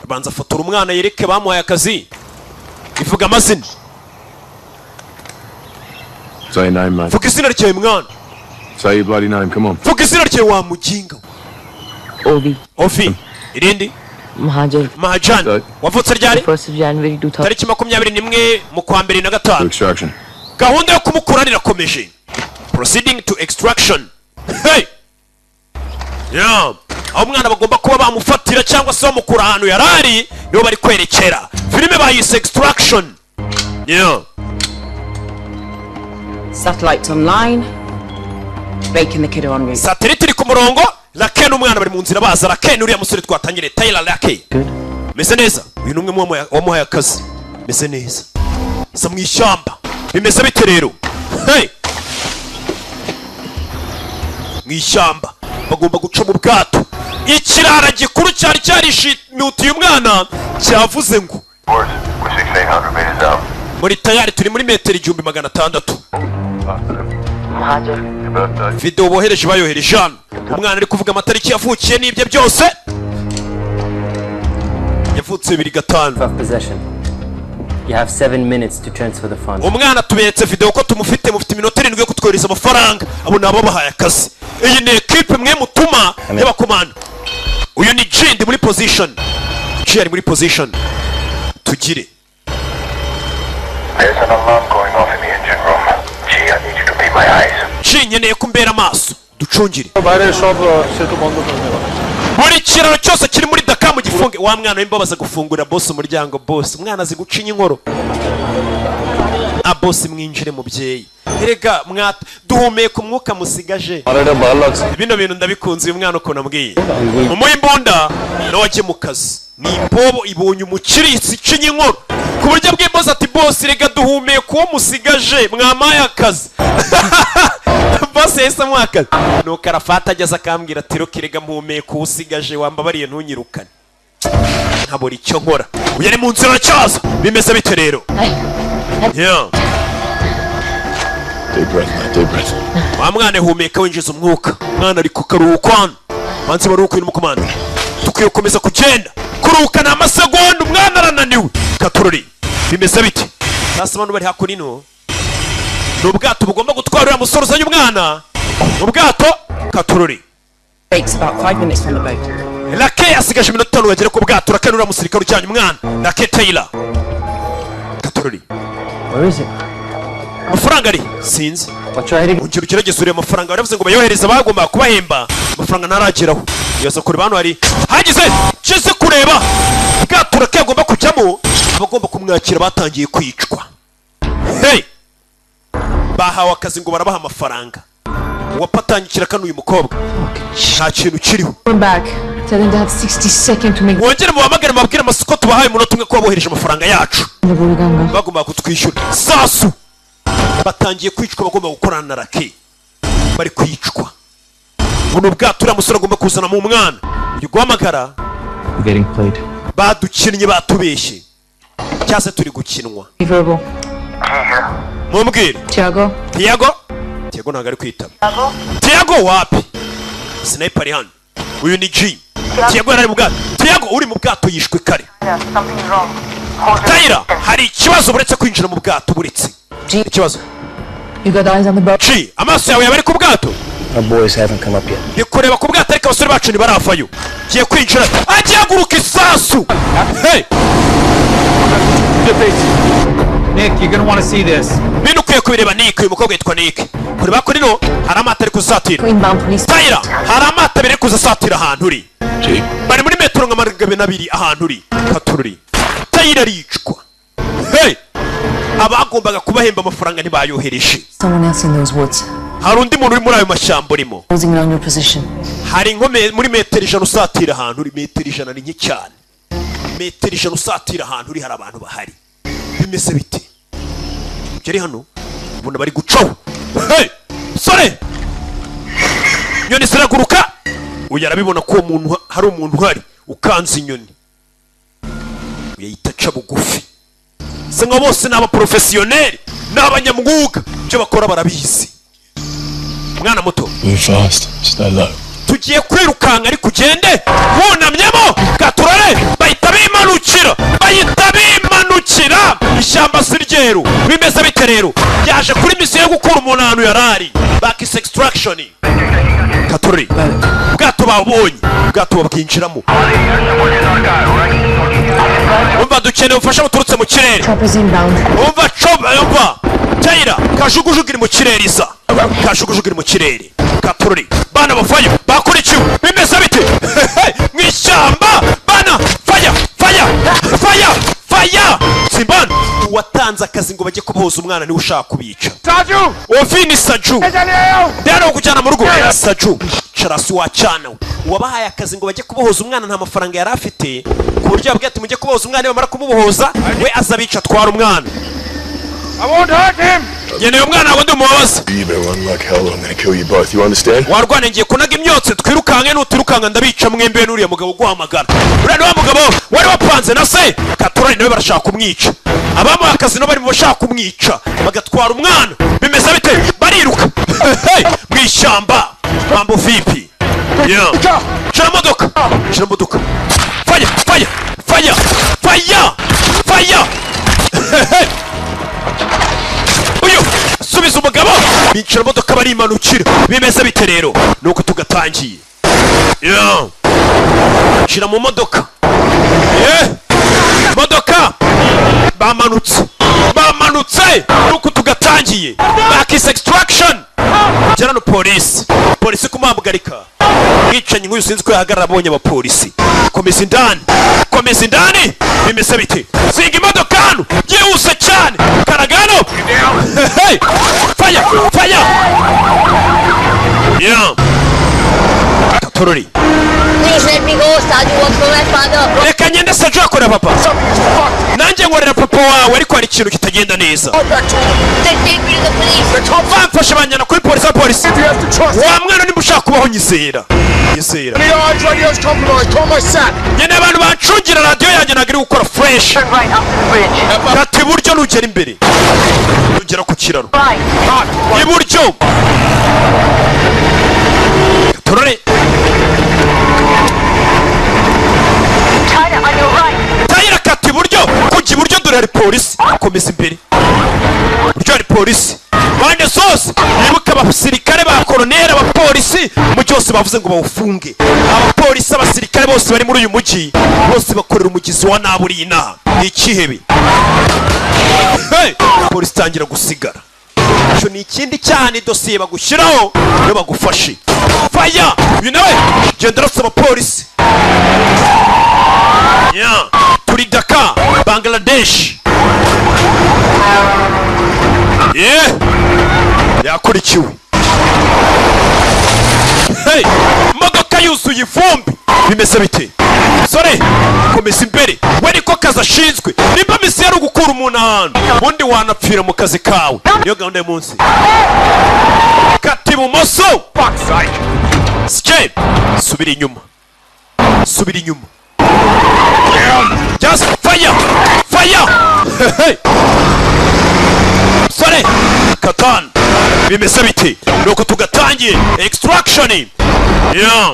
abanza afotora umwana yereke bamuhaye akazi ivuga amazina. Say your name, mate. Vuga izina ryawe mwana. Say your bloody name, come on. Vuga izina ryawe wa muginga we. Ovi. Ovi. Irindi? Mahajan. Mahajan. Wavutse ryari? 1st of January 2000. Tariki 21 mu kwa mbere na gatanu. Extraction. Gahunda yo kumukura irakomeje. Proceeding to extraction. Hey! Yeah. Aho umwana bagomba kuba bamufatira cyangwa se bamukura ahantu yarari niho bari kwerekera. Filime bayise Extraction. Yeah. Satellites online. Rake and the kid are en route. Satellite iri ku murongo, Rake n'umwana bari mu nzira baza. Rake n'uriya musore twatangiriye Tyler Rake. Meze neza. Uyu ni umwe wamuhaye akazi. Meze neza. Sa mu ishyamba. Bimeze bite rero? Hey! Mu ishyamba bagomba guca mu bwato. Ikirara gikuru cyari cyarishimutiye umwana cyavuze ngo We're 1600 meters out. Muri tayari, turi muri metero 1600. Video bohereje, bayohereje hano, umwana ari kuvuga amatariki yavukiye n'ibye byose. Yavutse 2005. Of possession. You have 7 minutes to transfer the funds. Umwana tuberetse video ko tumufite, mufite iminota 7 yo kutwohereza amafaranga. Abo ni abo bahaye akazi. Iyi ni ekipe mwe mutuma y'abakomando. Uyu ni G, ndi muri position. G ari muri position tugire. There's an alarm going off in the engine room. G, I need you to be my eyes. G, nkeneye ko umbera amaso, ducungire. বাইরে সব সেতু বন্ধ করে দেওয়া। Buri kiraro cyose kiri muri Daka mu gifunge. Wa mwana w'imbabaza gufungurira boss umuryango. Boss, umwana azi gucinya inkoro. A boss, mwinjire mubyeyi. Erega mwat duhumeka umwuka musigaje. Bino bintu ndabikunze. Uyu mwana ukuntu ambwiye umuha imbunda nawe ajye mu kazi. Ni imbobo ibonye umukiritsi icinya inkoro ku buryo bw'imbozi, ati: "Boss, rega duhumeka uwo musigaje, mwamaye akazi." Boss yahise amuha akazi. Nuko arafata ageze akambwira ati: "Roki, rega mpumeka uwo usigaje, wambabariye ntunyirukane nkabura icyo nkora." Uyu ari mu nzira aracyaza. Bimeze bite rero? Yeah. Deep breath, mate. Deep breath. Wa mwana, humeka winjiza umwuka. Mwana ari ku karuhuko hano, banze baruhuka. Uyu n'umukomando, dukwiye gukomeza kugenda. Kuruhuka ni amasegonda, umwana arananiwe. Katurori, bimeze bite sasa? Abantu bari hakuno, ni ubwato bugomba gutwara uriya musore uzanye umwana. Ubwato, katurori. Breaks about 5 minutes from the boat. Rake asigaje iminota 5 bagere ku bwato. Rake n'uriya musirikare ujyanye umwana, Rake Taylor. Katurori. Where is it? Amafaranga ari? Sinzi, ongera ugerageze urebe amafaranga. Baravuze ngo bayohereze, abagomba kubahemba, amafaranga ntarageraho. Yaza kureba hano, hari hagize kize kureba bwato Rake agomba kujyamo. Abagomba kumwakira batangiye kwicwa. Hey! Bahawe akazi ngo barabaha amafaranga. Uwapatangikira kano, uyu mukobwa, nta kintu kiriho. Come back. Tell them to have 60 seconds to make Wongere mubahamagare, mubabwire amasoko tubahaye umunota umwe ko bohereje amafaranga yacu. the Buruganga. Bagomba kutwishyura. Sasu batangiye kwicwa, bagomba gukorana na Rake bari kwicwa. Buno bwato uriya musore agomba kuzana mu mwana, uyu guhamagara. We're getting played. Badukinnye, batubeshye, cyangwa se turi gukinwa. Verbal. Mumbwire. Tiago. Tiago, Tiago ntabwo ari kwitaba. Tiago wapi? Sniper ari hano. Uyu ni G. Tiago yari ari mu bwato. Tiago uri mu bwato yishwe kare. Tayira, hari ikibazo. Buretse kwinjira mu bwato, buretse ikibazo. You got eyes on the boat? G, amaso yawe yaba ari ku bwato? Our boys haven't come up yet. Ndi kureba ku bwato, ariko abasore bacu ntibaravayo. Ngiye kwinjira, agiye haguruka isasu. Hey! Nick, you're gonna want to see this. Bino ukwiye kubireba, Nick. Uyu mukobwa yitwa Nick. Kureba kuri no, hari amato ari kuzatira. Inbound police. Tayira, hari amato abiri ari kuza asatira ahantu uri. Bari muri metero nka 200 ahantu uri. Katururi, Tayira aricwa. Hey! Abagombaga kubahemba amafaranga ntibayohereje. Someone else in those woods. Hari undi muntu uri muri ayo mashyamba urimo. Closing in on your position. Hari nko muri metero 100 usatira ahantu uri. Metero 100 ni nke cyane. Metero 100 usatira ahantu uri, hari abantu bahari. Bimeze bite? Ibyo ari hano, ubona bari gucaho. Hey! Sore, inyoni ziraguruka. Uyu arabibona ko uwo muntu, hari umuntu uhari ukanze inyoni. Uyu yahita aca bugufi. Se nka bose ni abaporofesiyoneri, ni abanyamwuga, ibyo bakora barabizi. Mwana muto. Move fast. Stay low. Tugiye kwirukanka, ariko ugende wunamyemo. Gaturare, bahita bimanukira, bahita bimanukira. Ishyamba si ryeru. Bimeze bite rero? Yaje kuri misiyo yo gukura umuntu ahantu yari ari, bakise extraction. Katururi, ubwato babonye, ubwato babwinjiramo. Umva, dukeneye ubufasha buturutse mu kirere. Choppers inbound. Umva, coba, umva Tayira, kajugujugu iri mu kirere isa, kajugujugu iri mu kirere. Katururi, bana bavayo, bakurikiwe. Bimeze bite mu ishyamba? Bana, faya, faya, faya, faya! Simbana, uwatanze akazi ngo bajye kubohoza umwana niwe ushaka kubica. Saju! Ovini Saju ndero kujyana mu rugo. Saju carasi wacana we. Uwabahaye akazi ngo bajye kubohoza umwana nta mafaranga yari afite, ku buryo yabwiye ati: "Mujye kubohoza umwana, bamara kumubohoza we aza abica, atwara umwana." I won't hurt him! Ngeneye umwana, ntabwo ndi umubabazi. You better run like hell or I'm gonna kill you both. You understand? Warwana, ngiye kunaga imyotsi twirukanke. Nutirukanka ndabica mwembe. N'uriya mugabo uguhamagara, uriya ni wa mugabo wari wapanze na se Katurani, nawe barashaka kumwica. Abamuha akazi nabo bari mu bashaka kumwica bagatwara umwana. Bimeze bite? Bariruka. Hey, mu ishyamba. Mambo vipi? Yeah. Shira modoka, shira modoka. Fire, fire, fire, fire, fire. Hey. Uyu subiza umugabo, binjira modoka barimanukira. Bimeze bite rero? Nuko tugatangiye. Yeah. Shira mu modoka. Yeah. Modoka bamanutse, bamanutse. Nuko tugatangiye bakise Extraction. Gera no polisi, polisi kumuhagarika. Mwicanyi nk'uyu sinzi ko yahagarara abonye abapolisi. Komeza indani, komeza indani. Bimeze bite? Zinga imodoka hano byihuse cyane. Karagano. Hey! Fire, fire. Yeah. Katorori. Please let me go. Saju works for my father. Reka ngende, Saju akorera papa, nanjye nkorera papa wawe, ariko hari ikintu kitagenda neza. They take me to the police. Bamfashe banjyana kuri polisi ya polisi. Wa mwana, niba ushaka kubaho, nyizera, nyizera. Nyine abantu bancungira radiyo yanjye ntabwo iri gukora fresh. Kata iburyo nugera imbere, nugera ku kiraro iburyo. Turore. Tayira, kata iburyo, kujya iburyo. Dore hari polisi. Komeza imbere, iburyo hari polisi mpande zose. Wibuke abasirikare ba koroneri, abapolisi, umujyi wose bavuze ngo bawufunge. Abapolisi, abasirikare bose bari muri uyu mujyi bose bakorera umugizi wa nabi uri inaha, ni ikihebe. Hey! Polisi itangira gusigara. Icyo ni ikindi cyaha, ni dosiye bagushyiraho iyo bagufashe. Faya! Uyu nawe genda urasa abapolisi. Yeah. Turi Daka, Bangladesh. Yeah. Yakurikiwe. Hey! Imodoka yuzuye ivumbi. Bimeze bite, sore? Komeza imbere. We niko kazi ashinzwe. Nimba misiyo ari ugukura umuntu ahantu, ubundi wanapfira mu kazi kawe, niyo gahunda y'umunsi. Kata ibumoso. Sike, subira inyuma, subira inyuma. Just fire, fire. Hey! Sore katan, bimeze bite? Nuko tugatangiye Extraction. Yeah.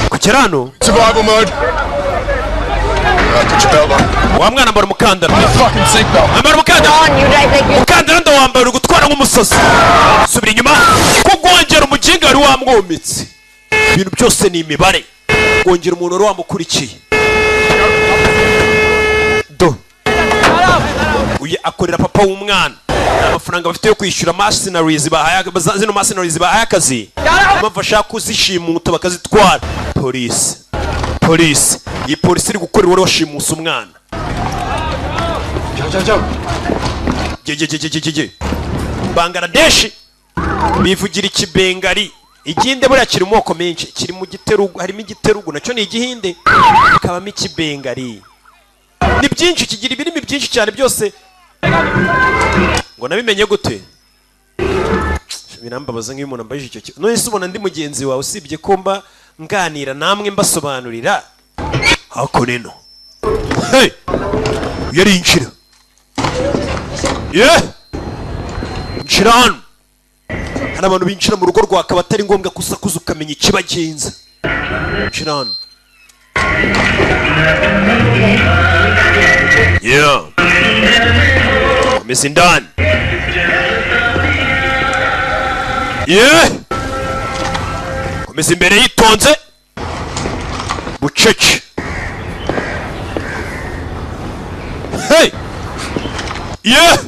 Kugera hano. Survival mode. Put your belt on. Wa mwana, ambara umukandara. Fucking seatbelt. Ambara umukandara. On, you drive like you. Umukandara ndawambaye, uri gutwara nk'umusazi. Subira inyuma. Kugongera umuginga wari wamwomitse. Ibintu byose ni imibare. Kongera umuntu wari wamukurikiye. Do uyu akorera papa w'umwana. Nta mafaranga bafite yo kwishyura mercenaries bahaye, zino mercenaries bahaye akazi. Impamvu ashaka kuzishimuta bakazitwara. Polisi, polisi, iyi polisi iri gukorera uwari washimuse umwana. Ge ge ge ge ge ge. Bangladesh bivugira Ikibengari. Igihinde buriya kiri mu moko menshi, kiri mu giterugu, harimo igiterugu nacyo ni Igihinde, hakabamo Ikibengari. Ni byinshi, kigira ibirimi byinshi cyane byose. Ngo nabimenye gute? Birambabaza nk'iyo umuntu ambajije icyo kibazo. None se ubona ndi mugenzi wawe, usibye ko mba nganira namwe mbasobanurira hakuno? Hey! Yarinjira ye, nshira hano. Hari abantu binjira mu rugo rwakaba atari ngombwa kusakuza ukamenya ikibagenza. Nshira hano. Yeah. Komeza indani. Yeah. Komeza imbere yitonze bucece. Hey! Yeah!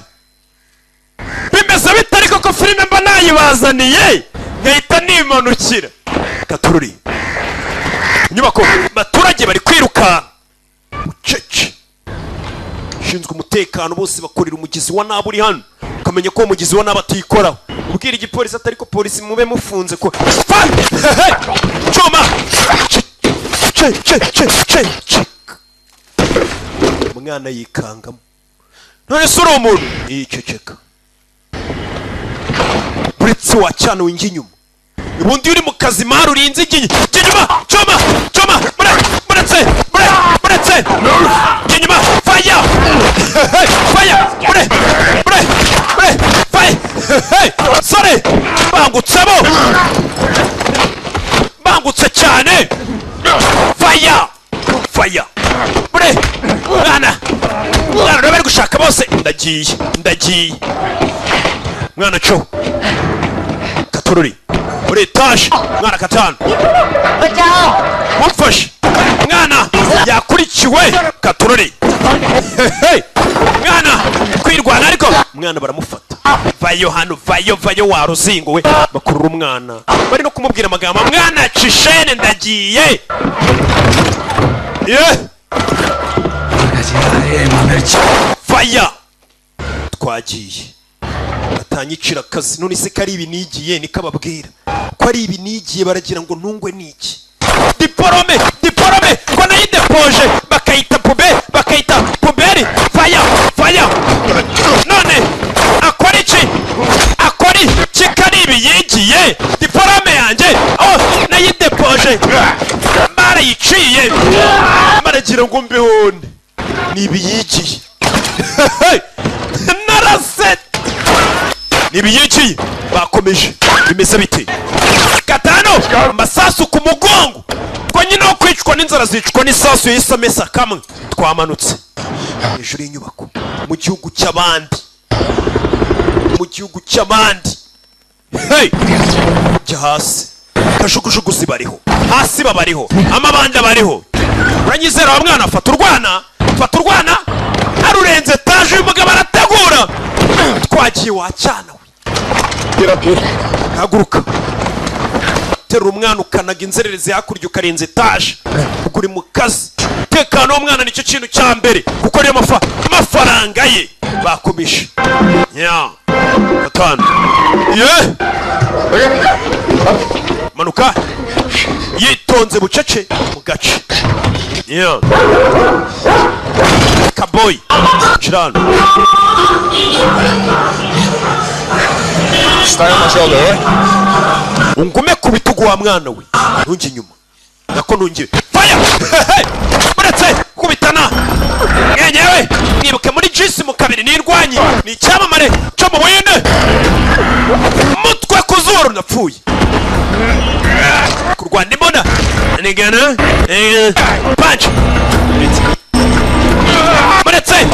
Bimeze bite ariko ko filime mba nayibazaniye nkahita nimanukira? Katururi inyubako, abaturage bari kwiruka bucece. Ushinzwe umutekano bose bakorera umugizi wa nabi uri hano. Ukamenya ko uwo mugizi wa nabi atikoraho. Ubwira igipolisi atari ko polisi mube mufunze ko. Fa! Hey! Cyuma ce ce ce ce ce. Umwana yikangamo. None se uri umuntu? Yiceceka uretse wacana winjye inyuma. Ubundi iyo uri mu kazi mari urinze igihe jya inyuma. Cyoma, cyoma, muretse, muretse, jya inyuma. Faya, faya, mure, mure, mure, faya. Sore bangutsemo, bangutse cyane. Faya, faya, mure, mwana, mwana rero bari gushaka bose. Ndagiye, ndagiye, mwana co katorori muri etaje, mwana katanu mumfashe. Mwana yakurikiwe katorori. Hey, mwana kwirwana ariko mwana baramufata. Vayo hano, vayo, vayo wa ruzingo we. Bakurura umwana, bari no kumubwira amagambo. Mwana cishene, ndagiye ye. Faya, twagiye atanyicira akazi. None se ko ari ibi nigiye? Niko ababwira ko ari ibi nigiye, baragira ngo ntungwe n'iki? Diporome, diporome ko nayidepoje bakayita pube, bakayita poubelle. Faya, faya. None akora iki? Akora iki ko ari ibi yigiye? Diporome yanjye, oh, nayidepoje barayiciye, baragira ngo mbihone. Ni ibi yigiye narase, ni ibi yigiye. Bakomeje, bimeze bite? Gatanu, amasasu ku mugongo. Ko nyine wo kwicwa n'inzara zicwa n'isasu, yahise amesa kamwe. Twamanutse hejuru y'inyubako mu gihugu cy'abandi, mu gihugu cy'abandi. Hey! Jya hasi, kajugujugu zibariho hasi, babariho amabandi abariho. Uranyizera wa mwana? Fata urwana, fata urwana. Arurenze etaje uyu mugabo arategura. Twagiye wacyana we, haguruka, terura umwana ukanaga inzererezi hakurya, ukarenza etaje ubwo uri mu kazi. Tekano w'umwana nicyo kintu cya mbere, kuko ariyo mafaranga ye. Bakomeje nya gatanu ye, manuka yitonze bucece mu gace nya kaboyi cirano. Stay on my shoulder, eh? Ungume ku bitugu wa mwana we, ntunge inyuma nako ntunge. Faya, uretse kubitana mwenyewe. Mwibuke muri jisi mu kabiri nirwanyi, ni icyamamare cyo mu Buhinde. Mutwe ku zuru, napfuye kurwana imbona nigana punch. Muretse,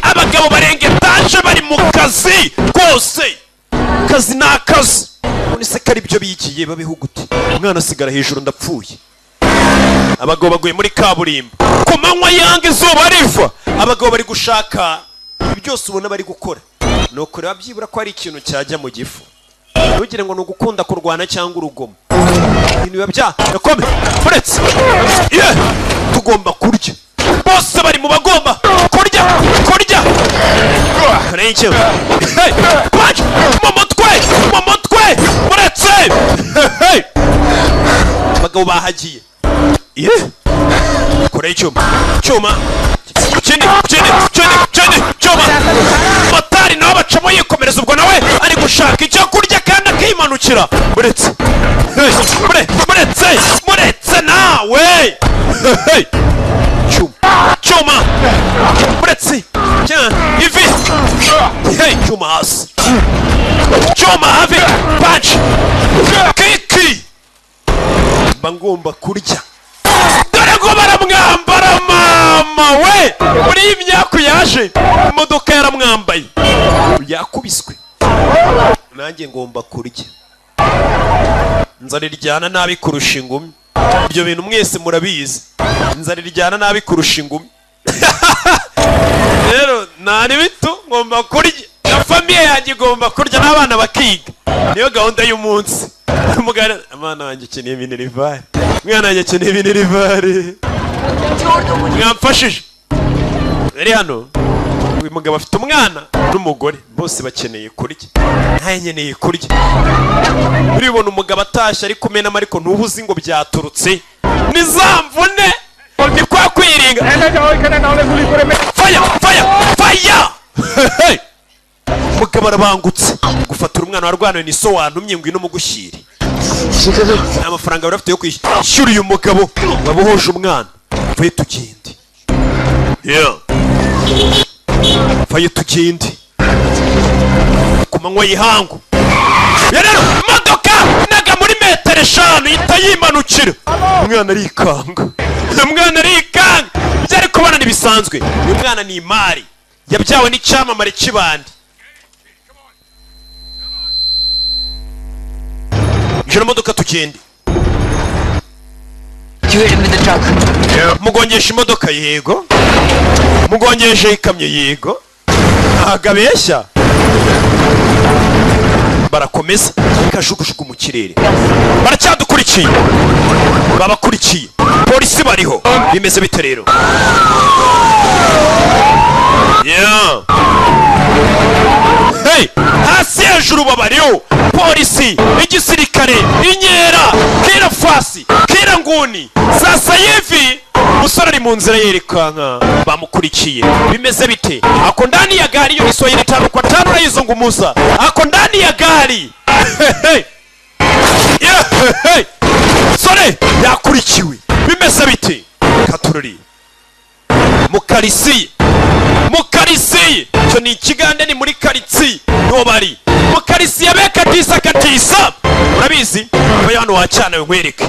abagabo barenga etaje bari mu kazi kose. Kazi ni akazi. None se ko ari byo bigiye, babiho gute? Umwana asigara hejuru, ndapfuye. Abagabo baguye muri kaburimbo ku manywa yanga, izuba riva. Abagabo bari gushaka. Ibi byose ubona bari gukora ni ukureba byibura ko hari ikintu cyajya mu gifu. Ntugire ngo ni ugukunda kurwana cyangwa urugomo, ibintu biba byakome. Uretse ye, tugomba kurya. Bose bari mu bagomba kurya, kurya. Karenge. Hey, punch mu mutwe, mu mutwe. Uretse. Hey, abagabo bahagiye ye, kore icyuma, cyuma kindi, kindi, kindi, kindi cyuma. Motari nawe bacamo yikomereza, ubwo nawe ari gushaka icyo kurya kandi akimanukira. Muretse. Hey, muretse, muretse nawe. Hey, cyuma, cyuma, muretse. Ivi. Hey, cyuma hasi, cyuma hafi, punch kiki. Mba ngomba kurya. Dore ngo baramwambara mama we. Muri iyi myaka yaje imodoka yaramwambaye, yakubiswe. Nanjye ngomba kurya. Inzara iryana nabi kurusha ingumi, ibyo bintu mwese murabizi. Inzara iryana nabi kurusha ingumi. Rero ntari bitu, ngomba kurya na famille yanjye igomba kurya n'abana bakiga, niyo gahunda y'umunsi. Umugana abana wanjye akeneye minerval, umwana wanjye akeneye minerval, mwamfashije. Rero hano uyu mugabo afite umwana n'umugore, bose bakeneye kurya, ntaye nkeneye kurya. Uribona umugabo atashye ari kumenamo, ariko ntubuzi ngo byaturutse ni za mvune, ni kwa kwiringa. Faya, faya, faya. Umugabo arabangutse gufatura umwana warwaniwe ni so wantumye ngwino mugushyire. Nta mafaranga bari bafite yo kwishyura uyu mugabo wabohoje umwana. Vayo tugende. Yeah. Vayo tugende. Ku manywa y'ihangu. Rero imodoka naga muri metero 5 ihita yimanukira. Umwana arikanga. Umwana arikanga. Ibyo ari kubona ntibisanzwe. Uyu mwana ni imari. Yabyawe n'icyamamare cy'ibandi. Injira modoka tugende. Mugongesha imodoka yego. Mugongesha ikamyo yego. Ntabwo abeshya. Barakomeza kajugujugu mu kirere. Baracyadukurikiye. Babakurikiye. Polisi bariho. Bimeze bite rero? Yeah. Hey, hasi hejuru babariho. Polisi, igisirikare, inyera, kira fasi, kira nguni. Sasa hivi musore ari mu nzira yerekanka bamukurikiye. Bimeze bite? Ako ndani ya gari yo Kiswahili 5 kwa 5 urayizungumuza. Ako ndani ya gari. Hey. Yeah, hey. Sore yakurikiwe. Bimeze bite? Katururi. Mukarisi. Mukarisi. Cyo ni ikigande ni muri karitsi. No bari. Mukarisi yabeka tisa katisa. Urabizi? Bayo hano wacana nkwereke.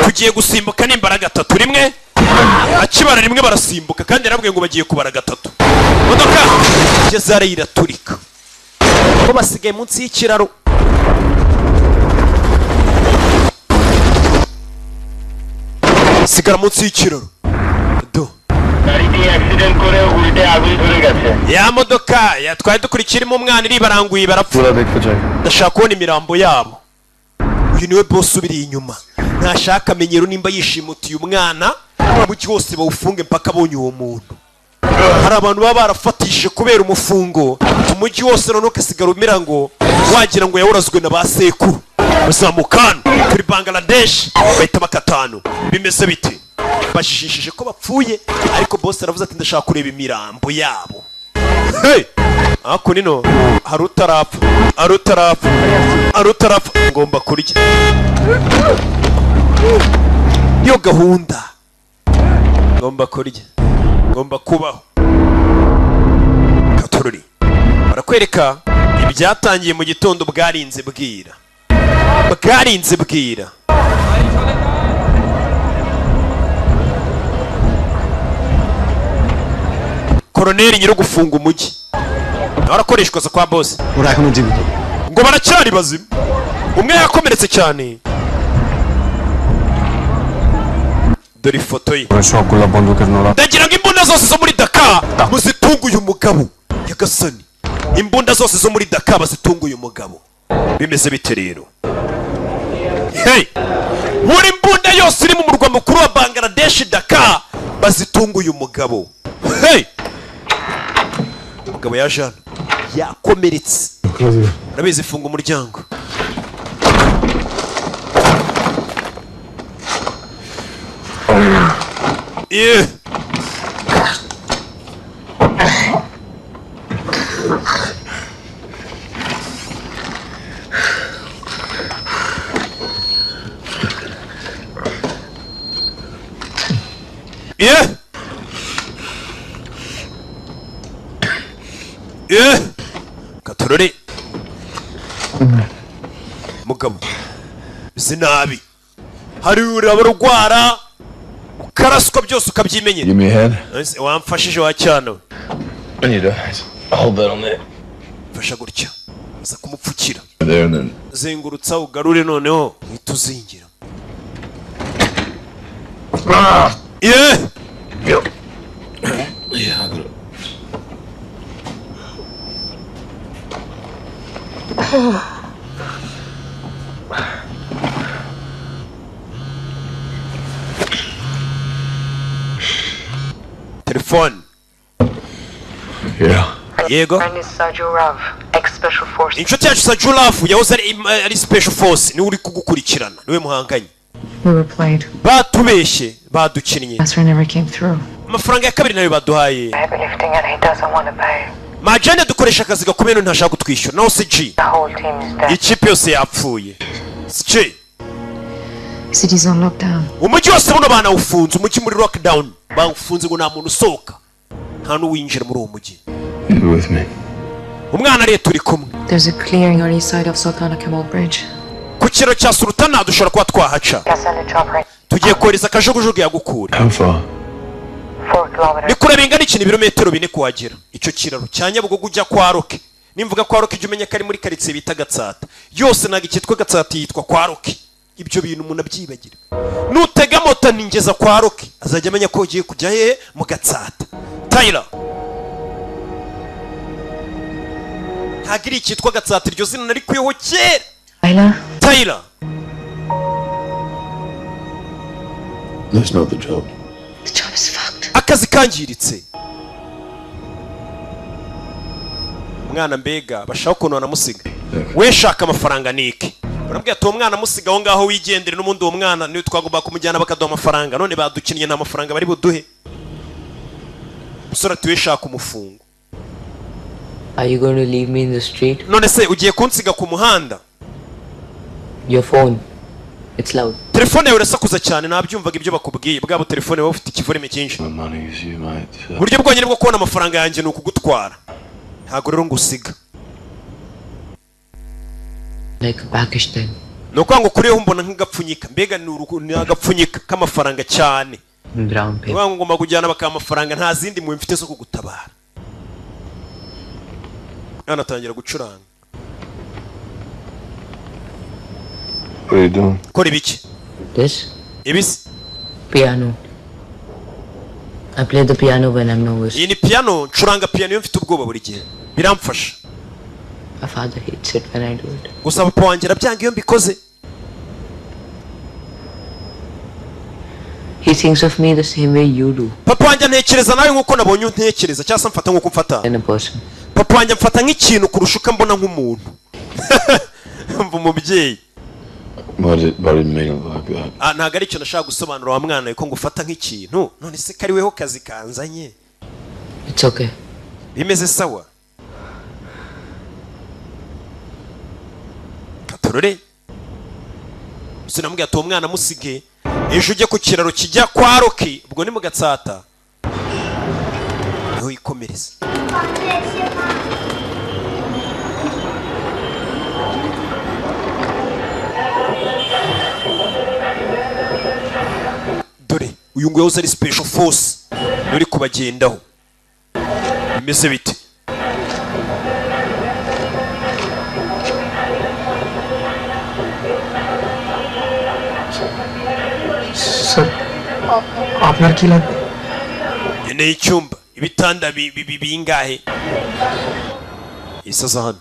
Tugiye gusimbuka nimbara gatatu rimwe. Akibara rimwe barasimbuka kandi yarabwiye ngo bagiye kubara gatatu. Modoka gezare iraturika. Ko basigaye munsi y'ikiraro. Sigara munsi y'ikiraro. Do. Ya modoka yatwaye dukurikirimo umwana iri baranguye barapfa. Ndashaka kubona imirambo yabo. Uyu niwe boss ubiri inyuma. Ntashaka amenyero nimba yishimutiye umwana umugi wose bawufunge mpaka abonye uwo muntu. Hari abantu baba barafatishije kubera umufungo umujyi wose none ukasigara umira ngo wagira ngo yawurazwe na ba sekuru. Bazamukana kuri Bangladesh bahita bakatanu. Bimeze bite? Bajijishije ko bapfuye ariko boss aravuze ati ndashaka kureba imirambo yabo. Hey! Ako nino harutarapfa harutarapfa harutarapfa ngomba kurya. Niyo gahunda. Ngomba kurya. Ngomba kubaho. Katururi. Barakwereka ibyatangiye mu gitondo bwarinze bwira. Bwarinze bwira. Koroneri nyiro gufunga umujyi. Barakoreshwa kwa boss. Ngo baracyari bazima. Umwe yakomeretse cyane. Dore ifoto ye. Ndagira ngo imbunda zose zo muri Dakar muzitunguye umugabo. Yagasani. Imbunda zose zo muri Dakar bazitunguye umugabo. Bimeze bite rero? Hey! Buri mbunda yose iri mu murwa mukuru wa Bangladesh Dakar bazitunguye umugabo. Hey! Umugabo yaje hano yakomeretse. Urabizi funga umuryango. Yeah. Yeah. Yeah. Katorore. Mugabo. Sinabi. Hari urabarwara ukaraswa byose ukabyimenyera. Give me a hand. Wamfashije wa cyano. I need to hold that on there. Fasha gutya. Uza kumupfukira. There and then. Zengurutsa ugarure noneho ituzingira. Yeah. Yep. Yeah, I got it. Telefone. Yeah. Yego. Inshuti yacu Sajurav yahoze ari special force niwe uri kugukurikirana niwe muhanganye. We were played. Batubeshye badukinnye. Transfer never came through. Amafaranga ya kabiri nayo baduhaye. Heavy lifting and he doesn't want to pay. Majane dukoresha akazi gakomeye none ntashaka kutwishyura. Naho CG, ikipe yose yapfuye. CG. City's on lockdown. Umujyi wose buno banawufunze, umujyi muri lockdown, bawufunze ngo nta muntu usohoka, nta n'uwinjira muri uwo mujyi. You with me? Umwana ariye, turi kumwe. There's a clearing on east side of Sultana Kemal Bridge. Ku kiraro cya Sultana dushobora kuba twahaca. Tugiye kohereza akajugujugu yagukura. How far? Ni kure bingana iki? Ni ibirometero 4 kuhagera, icyo kiraro cya Nyabugogo ujya kwa Roke. Nimvuga kwa Roke, ujya umenya ko ari muri karitsiye bita Gatsata. Yose ntabwo icyitwa Gatsata, yitwa kwa Roke. Ibyo bintu umuntu abyibagira. Nutega moto ningeza kwa Roke, azajya amenya ko ugiye kujya hehe, mu Gatsata. Tyler, ntabwo iri icyitwa Gatsata, iryo zina narikuyeho kera. Tyler? Tyler. That's not the job. The job is fucked. Akazi kangiritse. Umwana mbega bashaka ukuntu banamusiga. We shaka amafaranga nike. Barambwira ati uwo mwana amusiga aho ngaho wigendere, n'ubundi uwo mwana niwe twagomba kumujyana bakaduha amafaranga, none badukinnye, nta mafaranga bari buduhe. Umusore ati we shaka umufungo. Are you going to leave me in the street? None se ugiye kunsiga ku muhanda? Your phone. It's loud. Telefone yawe irasakuza cyane. Nabyumvaga ibyo bakubwiye, bwabo telefone wowe ufite ikivurime cyinshi. The monies you might. Uburyo bwonyine bwo kubona amafaranga yanjye ni ukugutwara, ntabwo rero ngusiga. Like a package then. Ni ukuvuga ngo kuriho mbona nk'agapfunyika, mbega ni ni agapfunyika k'amafaranga cyane. Brown Ni paper. ukuvuga ngo ngomba kujyana bakaha amafaranga, nta zindi mpuhwe mfite zo kugutabara. Mwana atangira gucuranga. What are you doing? Kora ibiki? This? Ibisi? Piano. I play the piano when I'm nervous. Iyi ni piano. Ncuranga piano iyo mfite ubwoba, buri gihe biramfasha. My father hates it when I do it. Gusa papa wanjye arabyanga iyo mbikoze. He thinks of me the same way you do. Papa wanjye antekereza nawe nk'uko nabonye untekereza, cyangwa se amfata nk'uko umfata. In a person. Papa wanjye amfata nk'ikintu kurusha uko ambona nk'umuntu. Mva umubyeyi. Why did mean it like that? Ah, ntabwo ari icyo nashaka gusobanura wa mwana we, ko ngufata nk'ikintu. None se ko ari weho kazi kanzanye? It's okay. Bimeze sawa. Katorore sinamubwira ati uwo mwana musige, ejo ujye ku kiraro kijya kwa Roki, ubwo ni mu Gatsata, niho wikomereza. Dore uyu nguyu yahoze ari special force, niwe uri kubagendaho. Bimeze bite? Sir, আপনার কি লাগবে? Nkeneye icyumba, ibitanda bingahe? Isaza hano.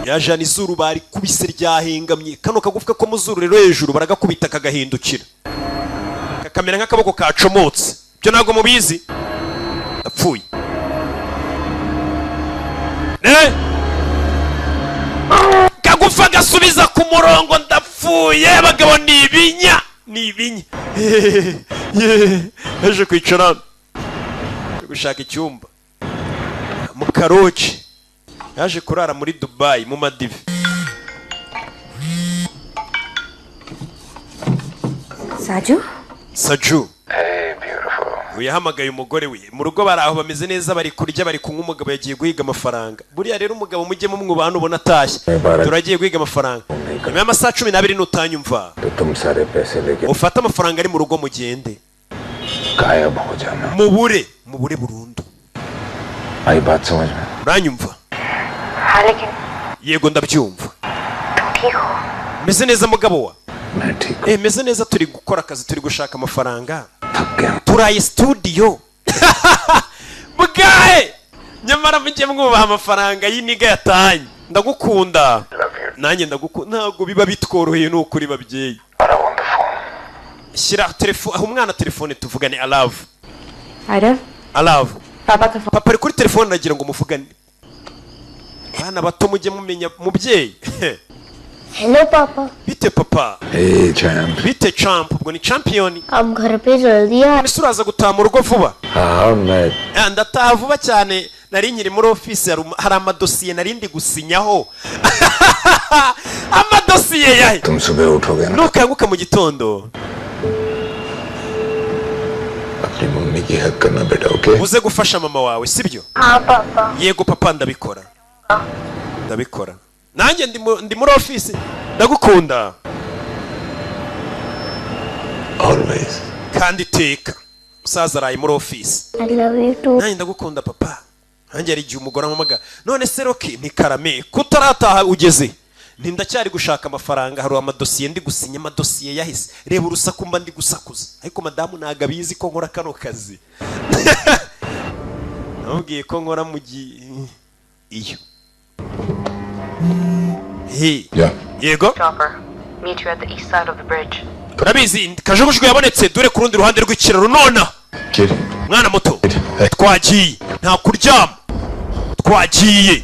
Yajana izuru barikubise ryahengamye, kano kagufwa ko mu zuru rero hejuru baragakubita kagahindukira, kakamera nk'akaboko kacomotse. Ibyo ntabwo mubizi. Apfuye. Eh! Kagufa gasubiza ku murongo. Ndapfuye. Abagabo ni ibinya, ni ibinya. Ejo kwicara hano gushaka icyumba mu karoci. Yaje kurara muri Dubai mu Madive. Saju? Saju. Hey, beautiful. Uyu yahamagaye umugore we. Mu rugo bari aho bameze neza, bari kurya, bari kunywa. Umugabo yagiye guhiga amafaranga. Buriya rero umugabo mujye mumwubaha. Nubona atashye, turagiye guhiga amafaranga, nyuma y'amasaha 12 nutanyumva, तो तुम सारे पैसे लेके ufate amafaranga ari mu rugo mugende. गायब हो जाना। Mubure, mubure burundu. आई बात समझ में? Uranyumva? हाँ, लेकिन Yego, ndabyumva. तुम ठीक हो? Meze neza mugabo wa. मैं ठीक। Eh, meze neza, turi gukora akazi, turi gushaka amafaranga, turaye studio bwahe. Nyamara mujye mwubaha amafaranga y'iniga yatanye. Ndagukunda. Nanjye ndagukunda. Ntabwo biba bitworoheye, ni ukuri babyeyi. Shyira telefone aho umwana, telefone tuvugane. Alavu. Aarav. Alavu. पापा का phone. Papa ari kuri telefone, aragira ngo muvugane. Bana bato, mujye mumenya mubyeyi. Hello papa. Bite papa? Hey champ. Bite champ, ubwo ni champion. आप घर पे जल्दी आ. Ese uraza gutaha mu rugo vuba? हाँ मैं Ah, ndataha vuba cyane, nari nkiri muri ofisi, hari amadosiye nari ndi gusinyaho. Amadosiye yahe? तुम सुबह उठोगे ना Nukanguka mu gitondo अपनी मम्मी की हेल्प करना बेटा, okay? uze gufasha mama wawe, sibyo? हाँ पापा. Yego papa, ndabikora, ndabikora. Nanjye ndi muri ofisi, ndagukunda. Always. Kandi iteka. Musaza araye muri ofisi. I love you too. Nanjye ndagukunda papa. Nanjye hari igihe umugore ampamagara: "None se Rocky?" Ntikarame kutarataha ugeze? Nti ndacyari gushaka amafaranga, hari amadosiye ndi gusinya. Amadosiye yahise. Reba urusaku mba ndi gusakuza, ariko madamu ntabwo abizi ko nkora kano kazi. Namubwiye ko nkora mu gihe iyo. He. Yeah. Yego. Chopper. Meet you at the east side of the bridge. Urabizi, kajugujugu yabonetse dore ku rundi ruhande rw'ikiraro nona. Kid. Mwana muto, twagiye, nta kuryama, twagiye.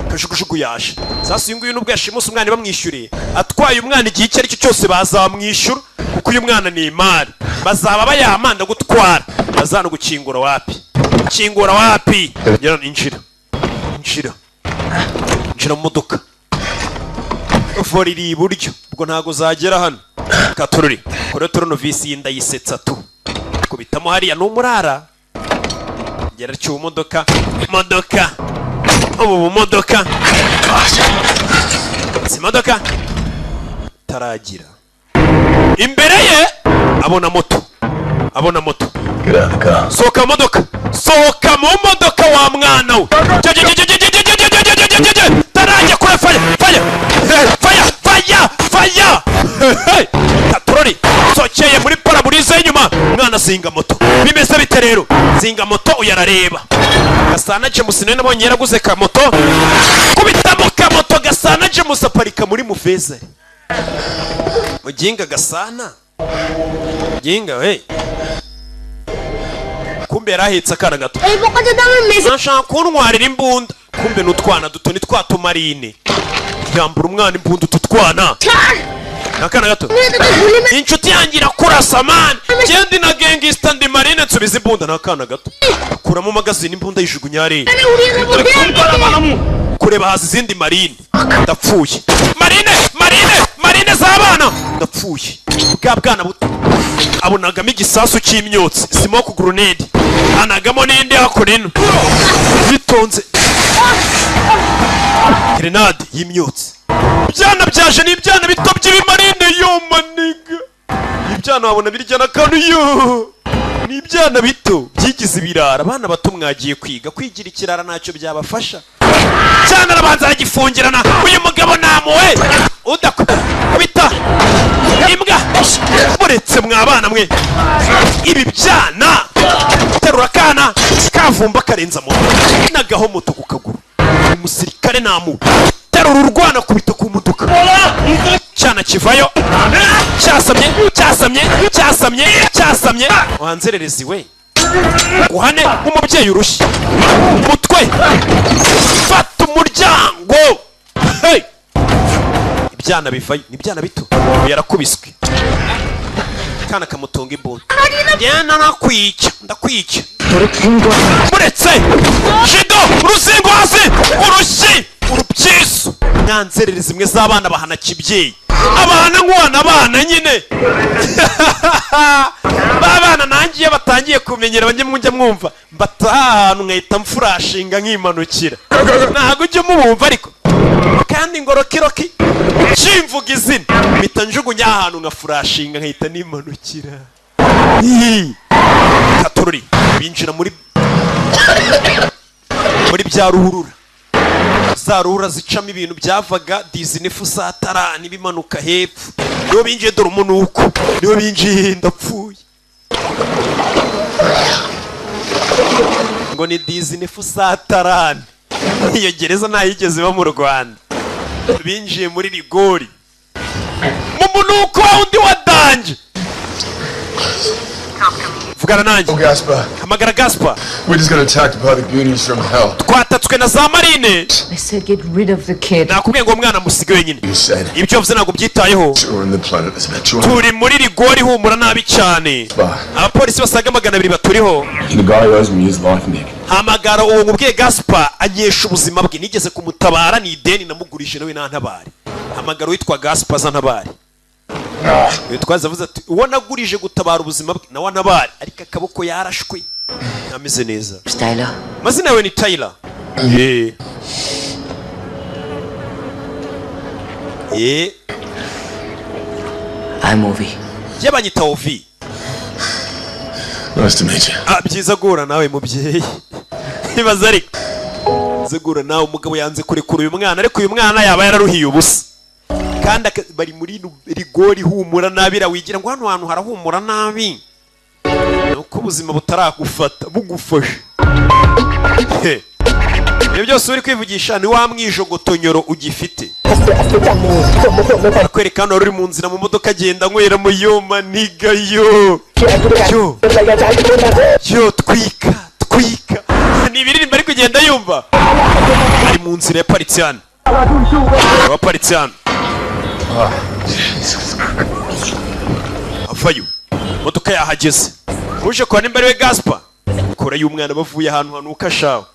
Kajugujugu yaje. Sasa uyu nguyu nubwo yashimuse umwana bamwishyuriye, atwaye umwana, igihe icyo ari cyo cyose bazamwishyura kuko uyu mwana ni imari bazaba bayamanda gutwara. Bazana gukingura wapi, kingura wapi? Ngera, injira, injira, injira mu modoka. Volant iri iburyo, ubwo ntago zagera hano. Katururi kuri tournevis y'inda yisetsa tu kubitamo hariya ni umurara. Ngera cyuba modoka, modoka ubu bumodoka si modoka taragira imbere ye, abona moto, abona moto. Get out of the car. Sohoka mu modoka, sohoka mu modoka wa mwana we. Tarajya kure, fire, fire, fire, fire, fire. Katorori sokeye muri pare-brise y'inyuma. Umwana azinga moto, bimeze bite rero? Zinga moto, uyu arareba. Gasana James nawe nabonye yaraguze ka moto, kubitamo kamoto. Gasana James aparika muri muvezari. Muginga Gasana, muginga we, kumbe yari ahetse akana gato. Nashaka kuntwarira imbunda, kumbe n'utwana duto ni twa tumarine. Yambura umwana imbunda, utu twana ni akana gato. Inshuti yanjye irakurasa man, ngende na gangster, ndi marine, nsubiza imbunda. Ni akana gato, kuramo magazine, imbunda yijugunya hariya. Kureba hasi izindi marine, ndapfuye. Marine, marine, marine z'abana, ndapfuye. Bwa bwana buto abonagamo igisasu cy'imyotsi, smoke grenade, anagamo n'indi hakuno bitonze, grenade y'imyotsi. Ibyana byaje ni ibyana bito by'ibimarine. Yo maniga, ibyana wabona birya n'akantu. Yo, ni ibyana bito byigize ibirara. Abana bato mwagiye kwiga, kwigira ikirara ntacyo byabafasha cyane. Arabanza aragifungirana. Uyu mugabo namuwe udakubita imbwa. Muretse mwabana mwe, ibi byana. Terura akana kavumba, karenza moto, nagaho moto ku kaguru. Umusirikare namu terura urwana, kubita ku modoka. Cyana kivayo cyasamye, cyasamye, cyasamye, cyasamye. Wanzererezi we, guhane umubyeyi urushye umutwe. Fata umuryango. Hey! Ibyana bivayo ni ibyana bito. Uyu yarakubiswe, kana kamutunga imbunda. Njyana nakwica, ndakwica. Muretse shido uruzingo hasi, urushyi, urubyiso. Nyanzerere zimwe z'abana bahana kibyeyi, abana nk'uwana, abana nyine babana. Nanjye iyo batangiye kumenyera bajye mujya mwumva mbataha ahantu nkahita mfurashinga nkimanukira. Ntabwo ujya mubumva, ariko kandi ngo Rocky, Rocky kimvuga izina, mpita njugunya ahantu nkafurashinga nkahita nimanukira. Ii. Katorori binjira muri bya ruhurura, za ruhurura zicamo ibintu byavaga dix-neuf cent trente bimanuka hepfo. Niho binjiye, dore umunuko, niho binjiye. Ndapfuye, ngo ni dix-neuf cent trente. Iyo gereza ntayigeze iba mu Rwanda. Binjiye muri rigori mu munuko wa undi wa danger. Vugana nanjye. Gaspar. Hamagara Gaspar. We just got attacked by the Goonies from hell. Twatatswe na za marine. I said get rid of the kid. Nakubwiye ngo umwana musige wenyine. You said Ibyo wavuze ntabwo byitayeho. we're in the planet that's about 200. Turi muri rigori ihumura nabi cyane, abapolisi basaga 200 baturiho. The guy who owes me his life, Nick. Hamagara uwo mubwiye Gaspar anyesha ubuzima bwe, nigeze kumutabara, ni ideni namugurije, nawe nantabare. Hamagara uwitwa Gaspar azantabare. Witwaza avuze ati uwo nagurije gutabara ubuzima bwe nawe antabare, ariko akaboko yarashwe ntameze neza. Tyler. Amazina yawe ni Tyler? Yeah. Yeah. I'm Ovi. Njye banyita Ovi. Nice to meet you. Ah, byiza guhura nawe mubyeyi. Ibaze ariko byiza guhura nawe. Umugabo yanze kurekura uyu mwana, ariko uyu mwana yaba yararuhiye ubusa kandi bari muri rigori ihumura nabi, wigira ngo hano hantu harahumura nabi, ni uko ubuzima butaragufata bugufashe. He. Ibyo byose uri kwivugisha ni wa mwijogotonyoro ugifite. Akwereka hano wari uri mu nzira mu modoka agenda anywera mu yoma niga yo yo yo, twika twika, ni ibiririmbo ari kugenda yumva ari mu nzira yaparitse hano, waparitse hano avayo, imodoka yahageze, uje kwa nimba ari we Gaspar kora y'umwana bavuye ahantu hanuka shawe.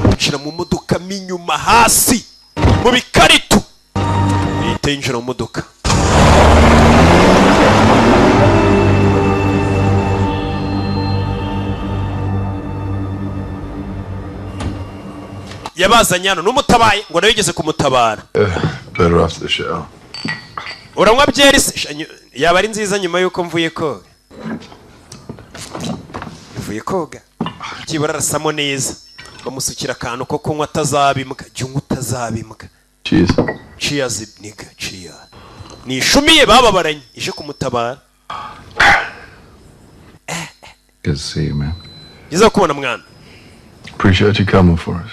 Yinjira mu modoka mo inyuma hasi mu bikarito, ihita yinjira mu modoka. Yabazanye hano n'umutabaye ngo nawe yigeze kumutabara. Better after the shower. Uranywa byeri se? Yaba ari nziza nyuma y'uko mvuye koga. Mvuye koga byibura arasamo neza, bamusukira akantu ko kunywa atazabimbwa. Jya unywa utazabimbwa. Cheers. Cheers nigga, cheers. Ni ishumi ye bababaranye ije kumutabara. Good to see you, man. Byiza kubona mwana. Appreciate you coming for us.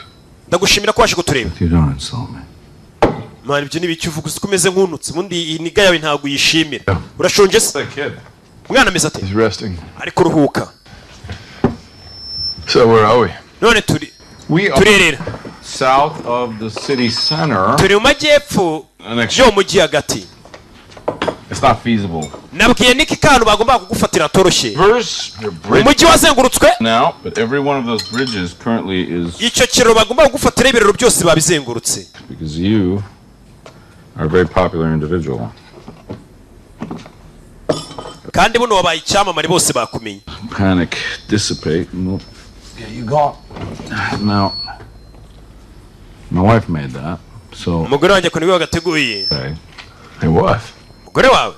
Ndagushimira ko waje kutureba. You don't insult me. Mwana, ibyo ni ibiki uvuga? Uzi ko umeze nk'unutse, ubundi iyi niga yawe ntabwo uyishimira. Urashonje se? Umwana ameze ate? He's resting. Ari kuruhuka. So where are we? None turi We are turerera south of the city center. Turi mu majyepfo yo mu mujyi hagati. It's not feasible. Nabwiye Nick kantu bagomba kugufatira atoroshye. Rivers, they're bridges Umujyi wazengurutswe. now, but every one of those bridges currently is Icyo kiraro bagomba kugufatira, ibiraro byose babizengurutse. because you are a very popular individual. Kandi buno wabaye icyamamare, bose bakumenye. Panic dissipate and we'll get you gone. Now, my wife made that, so Umugore wanjye ko nibwo wagateguye. okay. Your wife? Umugore wawe.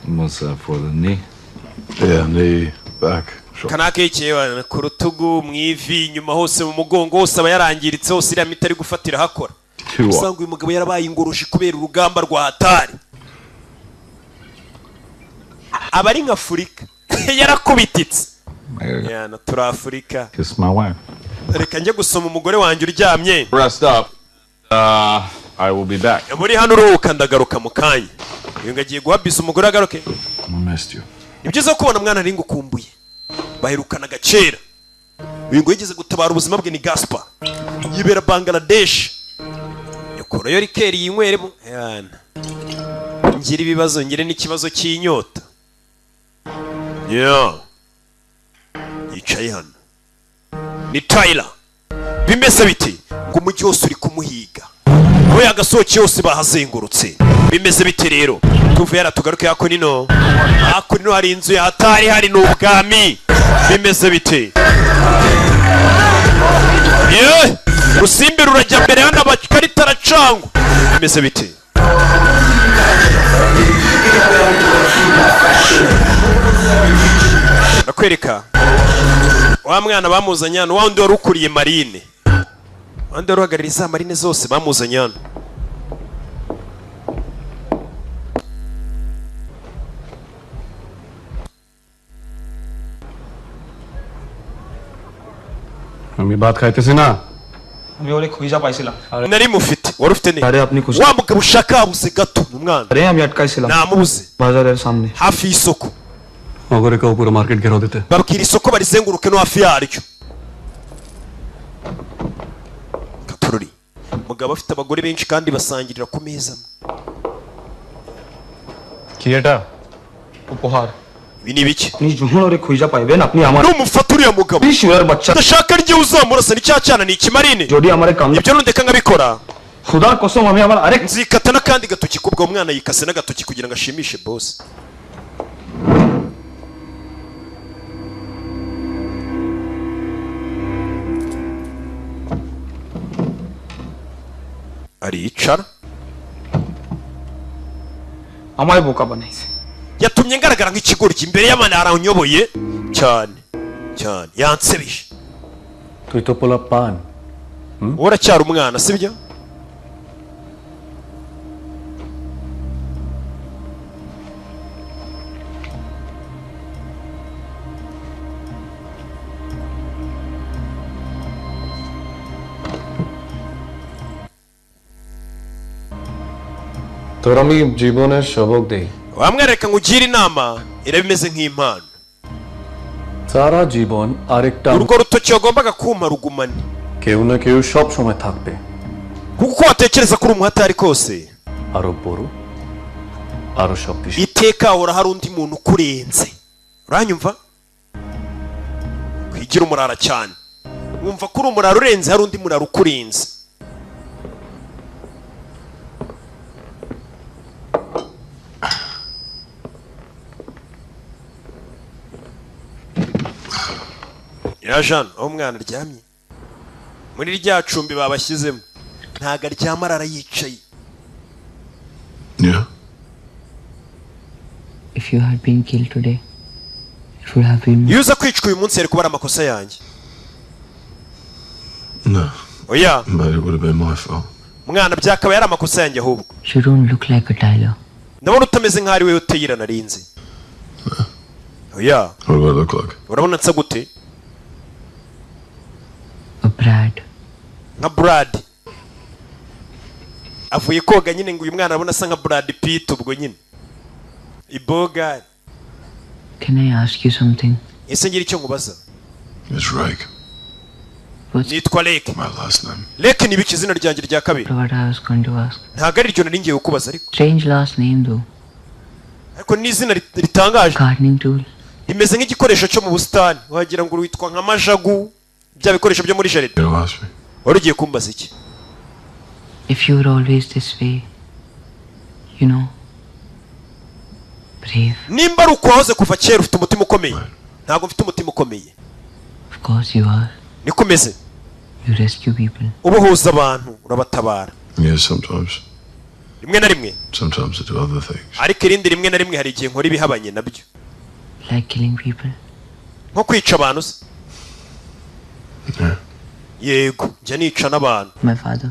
What's that for, the knee? Yeah, knee, back, shoulder. Kanakekeye ku rutugu, mu ivi, inyuma hose, mu mugongo hose aba yarangiritse hose, iriya miti ari gufatira hakora. Two Usanga uyu mugabo yarabaye ingoroshi kubera urugamba rwa hatari, aba ari nka Afurika yarakubititse. I gotta go Yana turi Afurika. kiss my wife. Reka njye gusoma umugore wanjye uryamye. Rest up. I will be back. Muri hano uruhuka, ndagaruka mu kanya. Uyu ngo agiye guha umugore agaruke. I missed you. Ni byiza kubona mwana, nari ngukumbuye. Baherukanaga kera. Uyu ngo yigeze gutabara ubuzima bwe, ni Gaspar, yibera Bangladesh. Yakurayo rikeri yinyweremo. Yana ngira ibibazo, ngire n'ikibazo cy'inyota. Yeah. Yicaye hano ni Tyler. Bimeze biti ngo umujyi wose uri kumuhiga, aho yagasohokeye hose bahazengurutse. Bimeze bite rero? Tuvuye yara tugaruke hakuno. Hakuno hari inzu ya hatari, hari n'ubwami. Bimeze bite? Ye rusimbi rurajya mbere hano, amakarita aracangwa. Bimeze bite? Ndakwereka wa mwana bamuzanye hano, wa wundi wari ukuriye marine, wa wundi wari uhagarariye za marine zose bamuzanye hano. আমি ভাত খাইতেছি না। আমি ওরে খুঁজা পাইছিলাম। Nari mufite. Ati wari ufite ne আরে আপনি খুশি wa mugabo ushaka yabuze gato ni umwana আরে আমি আটকাইছিলাম namubuze বাজারের সামনে hafi y'isoko নগরে কেউ পুরো মার্কেট ঘেরাও দিতে Babwira isoko barizenguruke no hafi yaryo. Katururi umugabo afite abagore benshi kandi basangirira ku meza amwe. কি এটা উপহার Ibi ni ibiki? আপনি যখন ওরে খুঁজা পাইবেন আপনি আমার Numufata uriya mugabo শুয়ার বাচ্চা udashaka rye uzamurasa ni cya cyana ni ikimarine. যদি আমারে কাম Ibyo nundeka nkabikora খুদার কসম আমি আমার আরেক nzikata n'akandi gatoki kubwo umwana yikase n'agatoki kugira ngo ashimishe boss. Aricara. আমায় বোকা বানাইছে Yatumye ngaragara nk'ikigoryi imbere y'abantu aranyoboye cyane cyane yansebeje. তুই তো পোলা পান Wowe uracyari umwana sibyo? তোর আমি জীবনের সবক দেই Wamwereka ngo ugire inama iraba imeze nk'impano. সারা জীবন আরেকটা Urwo rutoki wagombaga kumpa rugumane কেউ না কেউ সব সময় থাকবে kuko uko watekereza ko uri umuhatari kose আরো বড় আরো শক্তিশালী iteka hahora hari undi muntu ukurenze. Uranyumva? Kwigira umurara cyane wumva ko uri umurara urenze hari undi murara ukurenze. Ya Jean aho umwana aryamye muri rya cumbi babashyizemo ntago aryama arara yicaye. Yeah. If you had been killed today, it would have been Iyo uza kwicwa uyu munsi yari kuba ari amakosa yanjye. No. Oya. But it would have been my fault. Mwana byakabaye ari amakosa yanjye ahubwo. You don't look like a Tyler. Ndabona utameze nk'aho ari wowe uteyira narinze. Oya. What do I look like? Urabona nsa gute? A Brad. Nka Brad avuye koga nyine ngo uyu mwana arabona asa nka Brad Pitt ubwo nyine ibogari. Can I ask you something? Ese ngira icyo nkubaza? It's Rake. Nitwa Leke. My last name. Leke ni ibiki izina ryanjye rya kabiri? What I was going to ask. Ntabwo ari ryo nari ngiye kukubaza ariko. Strange last name though. Ariko ni izina ritangaje. Gardening tool. Rimeze nk'igikoresho cyo mu busitani wagira ngo witwa nka majagu bya bikoresho byo muri jardin. You ask me. Wari ugiye kumbaza iki? If you were always this way, you know, brave. Nimba ari uko wahoze kuva kera ufite umutima ukomeye. Ntabwo mfite umutima ukomeye. Of course you are. Niko umeze. You rescue people. Ubohoza abantu urabatabara. Yeah, sometimes. Rimwe na rimwe. Sometimes I do other things. Ariko irindi rimwe na rimwe hari igihe nkora ibihabanye nabyo. Like killing people. Nko kwica abantu se? Yeah. Yego, njya nica n'abantu. My father,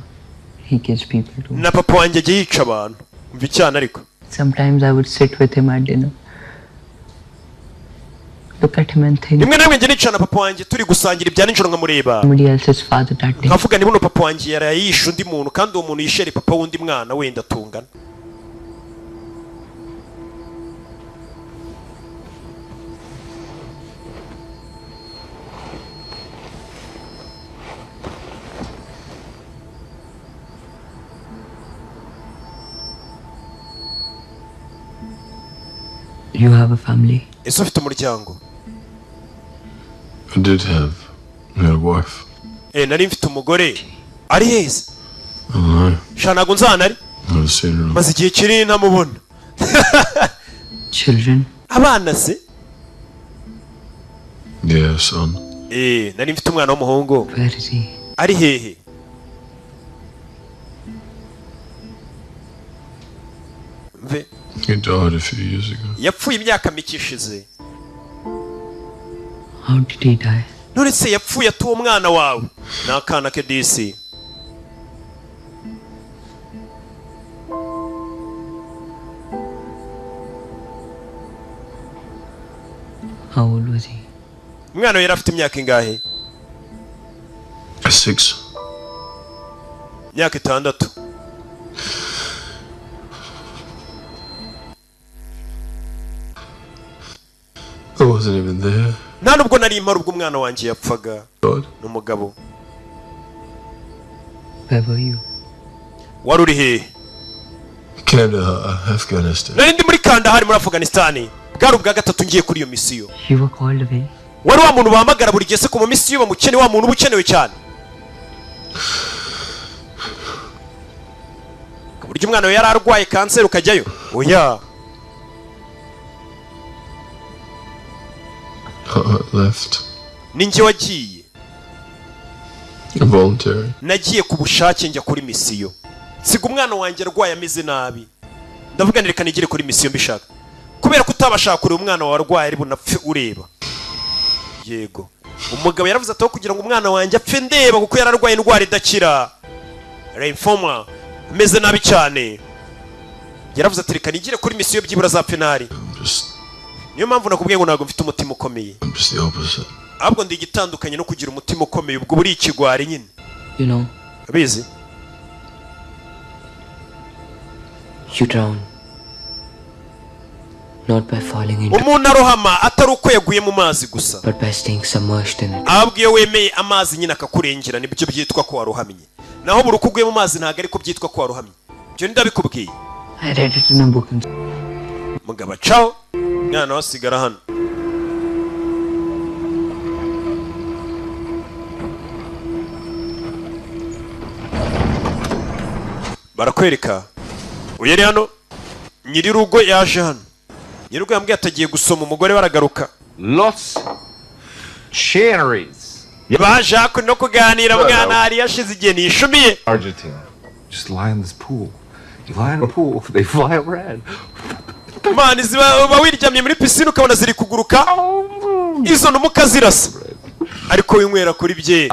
he kills people too. Na papa wanjye ajya yica abantu. Umva icyana ariko. Sometimes I would sit with him at dinner. Look at him and think Rimwe na rimwe njya nica na papa wanjye turi gusangira ibya nijoro nkamureba. somebody else's father that day. Nkavuga ni buno papa wanjye yaraye yishe undi muntu kandi uwo muntu yishere papa w'undi mwana wenda tungana. You have a family. Ese ufite umuryango? I did have. I had a wife. Nari mfite umugore. Ari heza? I don't know. Sha ntabwo nzana ari. Never seen her. Maze igihe kinini ntamubona. Children. Abana se? Yeah, son. Nari mfite umwana w'umuhungu. Where is he? Ari hehe? Mve. He died a few years ago. Yapfuye imyaka mike ishize. How did he die? None se yapfuye atuwo mwana wawe? Ni akana ke disi. How old was he? Umwana we yari afite imyaka ingahe? 6. Imyaka 6. I wasn't even there. Nta nubwo nari mpari ubwo umwana wanjye yapfaga. God. N'umugabo. Where were you? Wari uri hehe? Kandahar, Afghanistan. Nari ndi muri Kandahar muri Afghanistan. Bwari ubwa gatatu ngiye kuri iyo misiyo. You were called away. Wari wa muntu bahamagara buri gihe se ku ma misiyo bamukene, wa muntu uba ukenewe cyane, ku buryo umwana we yari arwaye kanseri ukajyayo? Oya. I left. Ni njye wagiye. Voluntary. Nagiye ku bushake njya kuri misiyo, nsiga umwana wanjye arwaye ameze nabi. Ndavuga nti reka nigire kuri misiyo mbishaka, kubera ko utabashaka kureba umwana wawe arwaye ari bunapfe ureba. Yego, umugabo yaravuze ati aho kugira ngo umwana wanjye apfe ndeba, kuko yararwaye indwara idakira, lymphoma, ameze nabi cyane, yaravuze ati reka nigire kuri misiyo byibura azapfe ntari. Just, Niyo mpamvu nakubwiye ngo ntabwo mfite umutima ukomeye. I'm just the opposite. Ahubwo ndi igitandukanye no kugira umutima ukomeye, ubwo buri ikigwari nyine. You know, Abizi. you drown. Not by falling into, Umuntu arohama atari uko yaguye mu mazi gusa, but by staying submerged in it. Ahubwo iyo wemeye amazi nyine akakurengera, nibyo byitwa ko warohamye. Naho buri uko uguye mu mazi ntabwo ariko byitwa ko warohamye. Ibyo ndabikubwiye. I read it in a book. In Mugabo acaho, mwana we asigara hano. Barakwereka uyu ari hano, nyir'urugo yaje hano. Nyir'urugo yambwiye atagiye gusoma, umugore baragaruka. Los Cherries. Baje hakuno no kuganira. Mwana hari yashize igihe nishumiye. Argentina. Just lie in this pool. You lie in a pool, they fly red. Mani ziba uba wiryamye muri pisine ukabona ziri kuguruka izo numuka zirasa, ariko winywera kuri byeri.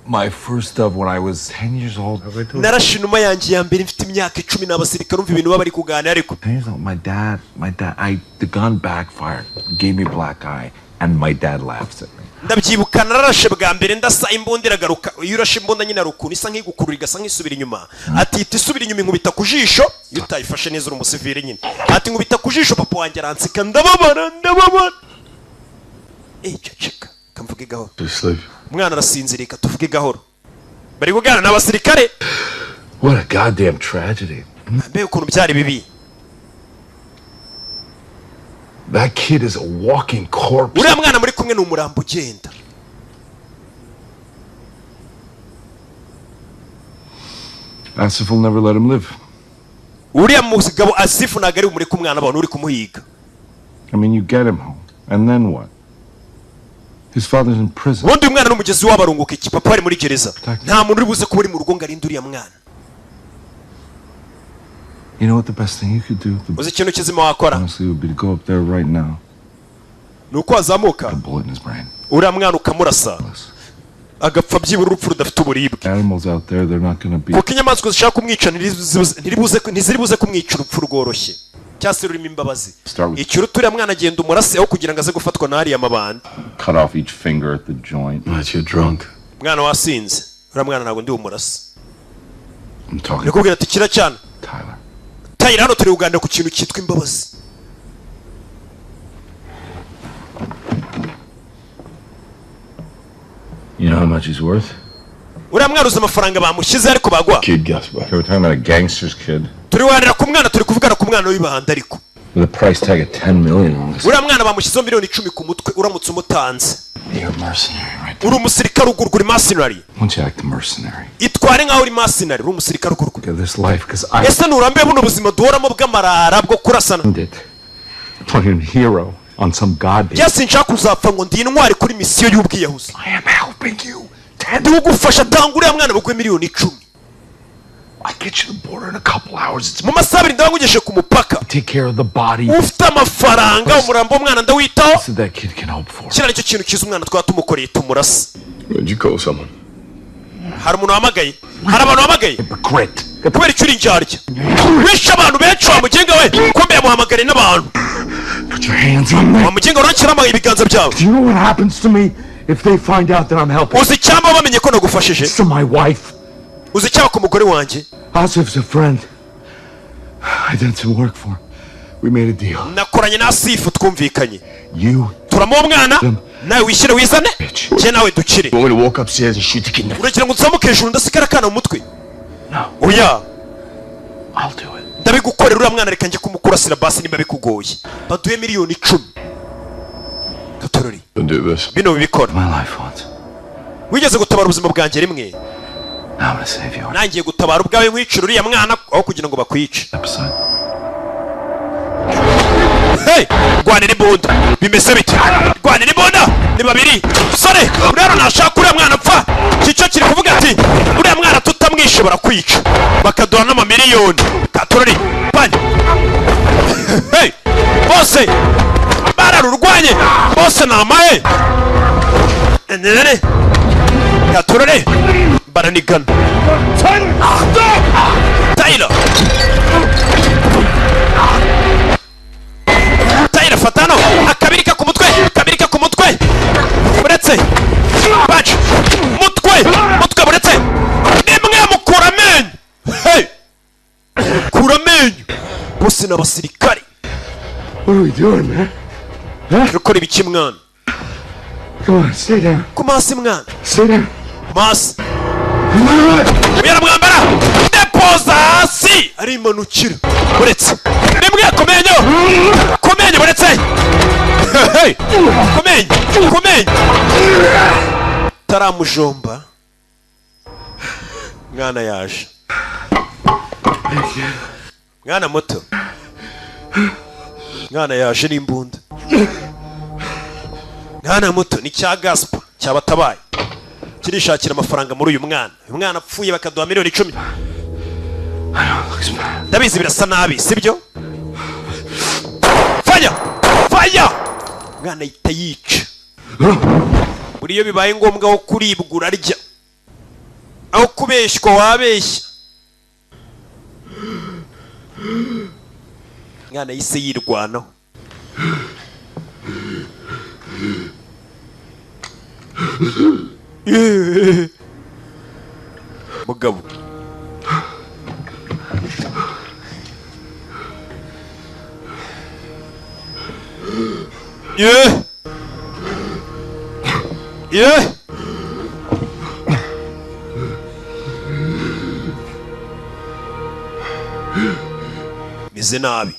My first dove when I was 10 years old. Narashe inuma yanjye ya mbere mfite imyaka 10. N'abasirikare, umva ibintu baba bari kuganira ariko. 10 years old, my dad, the gun backfired, gave me black eye, and my dad laughs at me. Ndabyibuka nararashe bwa mbere, ndasa imbunda iragaruka. Iyo urashe imbunda nyine hari ukuntu isa nk'igukurura, igasa nk'isubira inyuma. Atita isubira inyuma inkubita ku jisho. Iyo utayifashe neza uri umusivire nyine. Ati nkubita ku jisho, papa wanjye aranseka, ndababara, ndababara. Eh, ceceka kamvuge gahoro. To sleep. Umwana arasinziriye, reka tuvuge gahoro. Bari kuganira n'abasirikare. What a goddamn tragedy. Mbega ukuntu byari bibi. That kid is a walking corpse. Uriya mwana muri kumwe ni umurambo ugenda. Asif will never let him live. Uriya mugabo Asifu ntabwo ari bumureke umwana abantu uri kumuhiga. I mean, you get him home, and then what? His father's in prison. Ubundi uyu mwana n'umugezi wabo arunguka iki? Papa ari muri gereza, nta muntu uri buze kuba uri mu rugo ngo arinde uriya mwana. You know what the best thing you could do? Uzi ikintu kizima wakora? Honestly, would be to go up there right now. Ni uko wazamuka Put a bullet in his brain. uriya mwana ukamurasa agapfa, byibura urupfu rudafite uburibwe. Animals out there, they're not gonna be. Kuko inyamaswa zishaka kumwica ntiziri buze kumwica urupfu rworoshye cyangwa se rurimo imbabazi. Start with Ikiruta uriya mwana agenda umurase aho kugira ngo aze gufatwa n'ariya mabandi. cut off each finger at the joint. But you're drunk. Mwana wasinze, uriya mwana ntabwo ndi bumurase. I'm talking. Ndikubwira ati kira cyane. Tyler. Tyler, hano turi kuganira ku kintu cyitwa imbabazi. You know how much he's worth? Uriya mwana uzi amafaranga bamushyize ariko bagwa? Kid Gaspar. Okay, we're talking about a gangster's kid Turi kuganira ku mwana, turi kuvugana ku mwana w'ibanda ariko. with a price tag of 10 million on this. Uriya mwana bamushyizeho miliyoni 10 ku mutwe uramutse umutanze. You're a mercenary, right? Uri umusirikare ugurwa, uri mercenary. Why don't you act mercenary? Itware nk'aho uri mercenary, uri umusirikare ugurwa. Look at this life, because I Ese nturambiwe buno buzima duhoramo bw'amarara bwo kurasana? earned it. Playing hero on some goddamn. Byose nshaka kuzapfa ngo ndi intwari kuri misiyo y'ubwiyahuzi. I am helping you. Ndi kugufasha, tanga uriya mwana baguhe miliyoni 10. I get you the border in a couple hours. It's Mu masaha 2 ndaba nkugejeje ku mupaka. take care of the body. Ufite amafaranga, umurambo w'umwana ndawitaho. So that kid can hope for. Kiriya nicyo kintu cyiza umwana twaba tumukoreye, tumurasa. Would you call someone? Hari umuntu wahamagaye? Hari abantu wahamagaye? Hypocrite. Kubera icyo uri indyarya, wishe abantu benshi wa mugenga we. Kumbe yamuhamagariye n'abantu. Put your hands on me. Wa mugenga, urakira ibiganza byawe. Do you know what happens to me if they find out that I'm helping? Uzi icyamba bamenye ko nagufashije? To my wife. Uzi icyaba ku mugore wanjye? Asif's a friend. I did some work for him. We made a deal. Nakoranye na Asifu, twumvikanye. You Turamuha umwana, nawe wishyire wizane, njye nawe dukire. want me to walk upstairs and shoot the kid in the Uragira ngo nzamuke hejuru ndasigara akana mu mutwe? Oya. I'll do it. Ndabigukorera. Uriya mwana reka njye kumukurasira basi nimba bikugoye. Baduhe miliyoni 10. Gatorori. Don't do this. Bino bibikora. My life once. Wigeze gutabara ubuzima bwanjye rimwe. Now I'm gonna save yours. Nangiye gutabara ubwawe, nkwicira uriya mwana aho kugira ngo bakwice. Episode. Hey! Rwanira imbunda, bimeze bite? Rwanira imbunda, ni babiri. Sore rero nashaka uriya mwana apfa. Cyico kiri kuvuga ati uriya mwana tutamwishe barakwica, bakaduha n'amamiliyoni. Katorori banye. Hey! Bose bararurwanye, bose ni amahe nene. Katorori baranigana. Tyler, Tyler, fata hano akabirika ku mutwe, akabirika ku mutwe. Buretse baci mutwe, mutwe buretse nimwe mukura amenyo. Hey! Kura amenyo. Bose ni abasirikare. What are we doing, man? Turakora ibiki, mwana? Come on, stay down. Ku masi, mwana. Stay down. Masi yaramwambara depoza hasi arimanukira. Buretse rimwe ku menyo, ku menyo, buretse. Hey! Ku menyo, ku menyo, taramujomba. Mwana yaje, mwana muto, mwana yaje n'imbunda. Mwana muto ni cya Gaspa cyabatabaye, kirishakira amafaranga muri uyu mwana. Uyu mwana apfuye bakaduha miliyoni 10. Ndabizi birasa nabi, sibyo? Faya, faya! Mwana ahita yica. Buri iyo bibaye ngombwa wo kuribwa urarya, aho kubeshywa wabeshya. Mwana yahise yirwanaho. Mugabo. Yeah. Yeah. Meze nabi.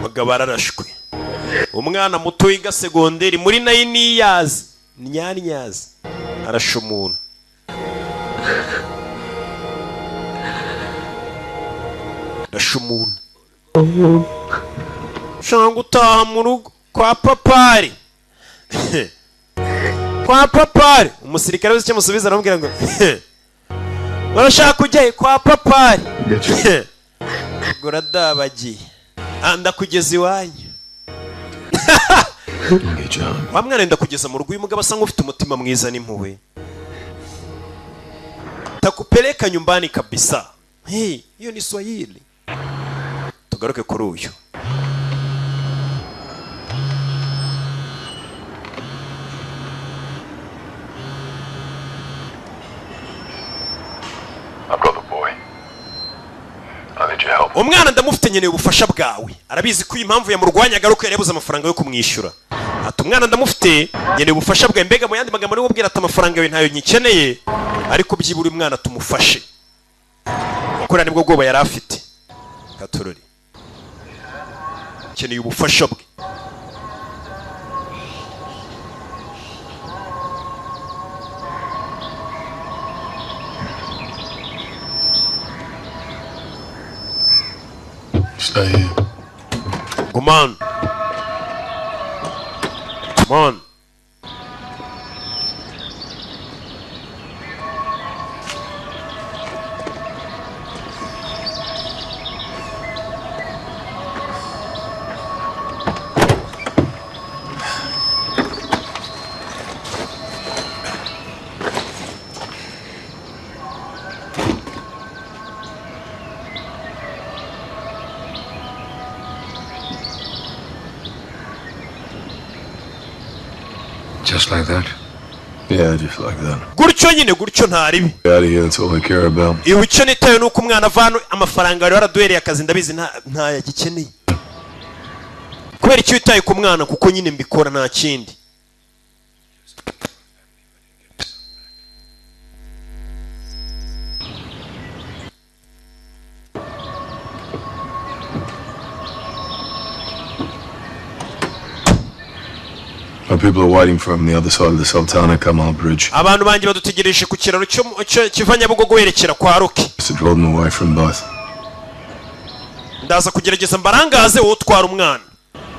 Mugabo ararashwe. Umwana muto wiga segonderi muri 9 years, nyanyazi, arashe umuntu. Arashe umuntu. Ushaka gutaha mu rugo kwa papari, kwa papari. Umusirikare wese icyo amusubiza aramubwira ngo urashaka kujyayo kwa papari, ubwo uradabagiye. Ah, ndakugeza iwanyu wa mwana, ndakugeza mu rugo. Uyu mugabo asa nk'ufite umutima mwiza n'impuhwe. Takupeleka nyumbani kabisa. Hey, hiyo ni Swahili. Tugaruke kuri uyu. I've got the boy. I need your help. Umwana ndamufite, nkeneye ubufasha bwawe. Arabizi ko iyi mpamvu yamurwanya agaruka yari yabuze amafaranga yo kumwishyura. Ati umwana ndamufite, nkeneye ubufasha bwawe. Mbega mu yandi magambo niwe ubwira ati amafaranga yawe ntayo nyikeneye, ariko byibura uyu mwana tumufashe, kuko nibwo bwoba yari afite. Katorori, nkeneye ubufasha bwe. Stay here. Gumana, gumana. Just like that? Yeah, just like that. Gutyo nyine, gutyo, ntaribi. Out of here, that's all I care about. Iwe icyo nitaye ni uko umwana ava hano. Amafaranga wari waraduhereye akazi, ndabizi ntayagikeneye. Kubera icyo witaye ku mwana? Kuko nyine mbikora, nta kindi. My people are waiting for him on the other side of the Sultana Kamal Bridge. Abantu banjye badutegereje ku kiraro kiva Nyabugogo werekera kwa Roki. To draw them away from both. Ndaza kugerageza mbarangaze, wowe utwara umwana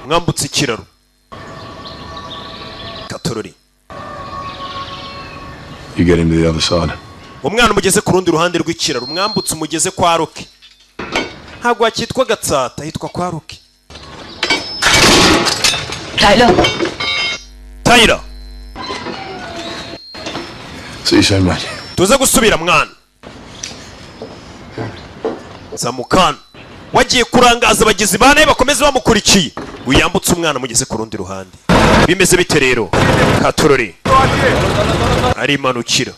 mwambutse ikiraro katorori. You get him to the other side. Umwana umugeze ku rundi ruhande rw'ikiraro, umwambutse umugeze kwa Roki. Ntabwo hakitwa Gatsata, hitwa kwa Roki. Tyler. Tyler. See you soon, mate. Tuze gusubira, mwana. Zamukana wagiye kurangaza abagizi ba nabi bakomeze bamukurikiye. Wiyambutse umwana mugeze ku rundi ruhande. Bimeze bite rero? Katorori arimanukira.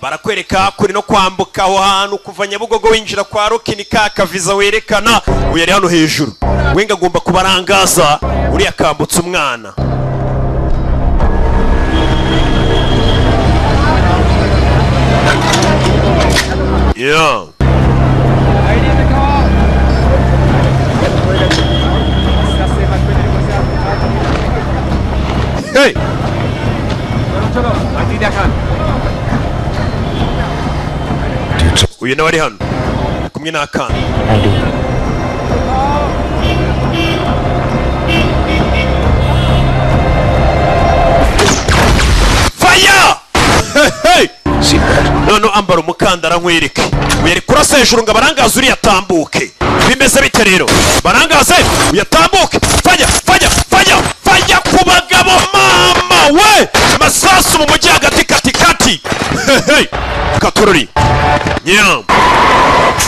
Barakwereka kuri no kwambuka aho hantu kuva Nyabugogo winjira kwa Roki ni ka kaviza werekana. Uyu yari hano hejuru, wenga agomba kubarangaza uriya akambutsa umwana. Yeah. Hey! Uyu nawe ari hano kumwe n'akana. I do. Fire! Hey! None ambara umukandara nkwereke. Uyu ari kurasa hejuru ngo abarangaze uriya atambuke. Bimeze bite rero? Barangaze uyatambuke. Fire! Fire! Fire! Fire ku bagabo, mama we! Masasu mu mujyi hagati kati kati. Hey, hey! Katorori. Nyam.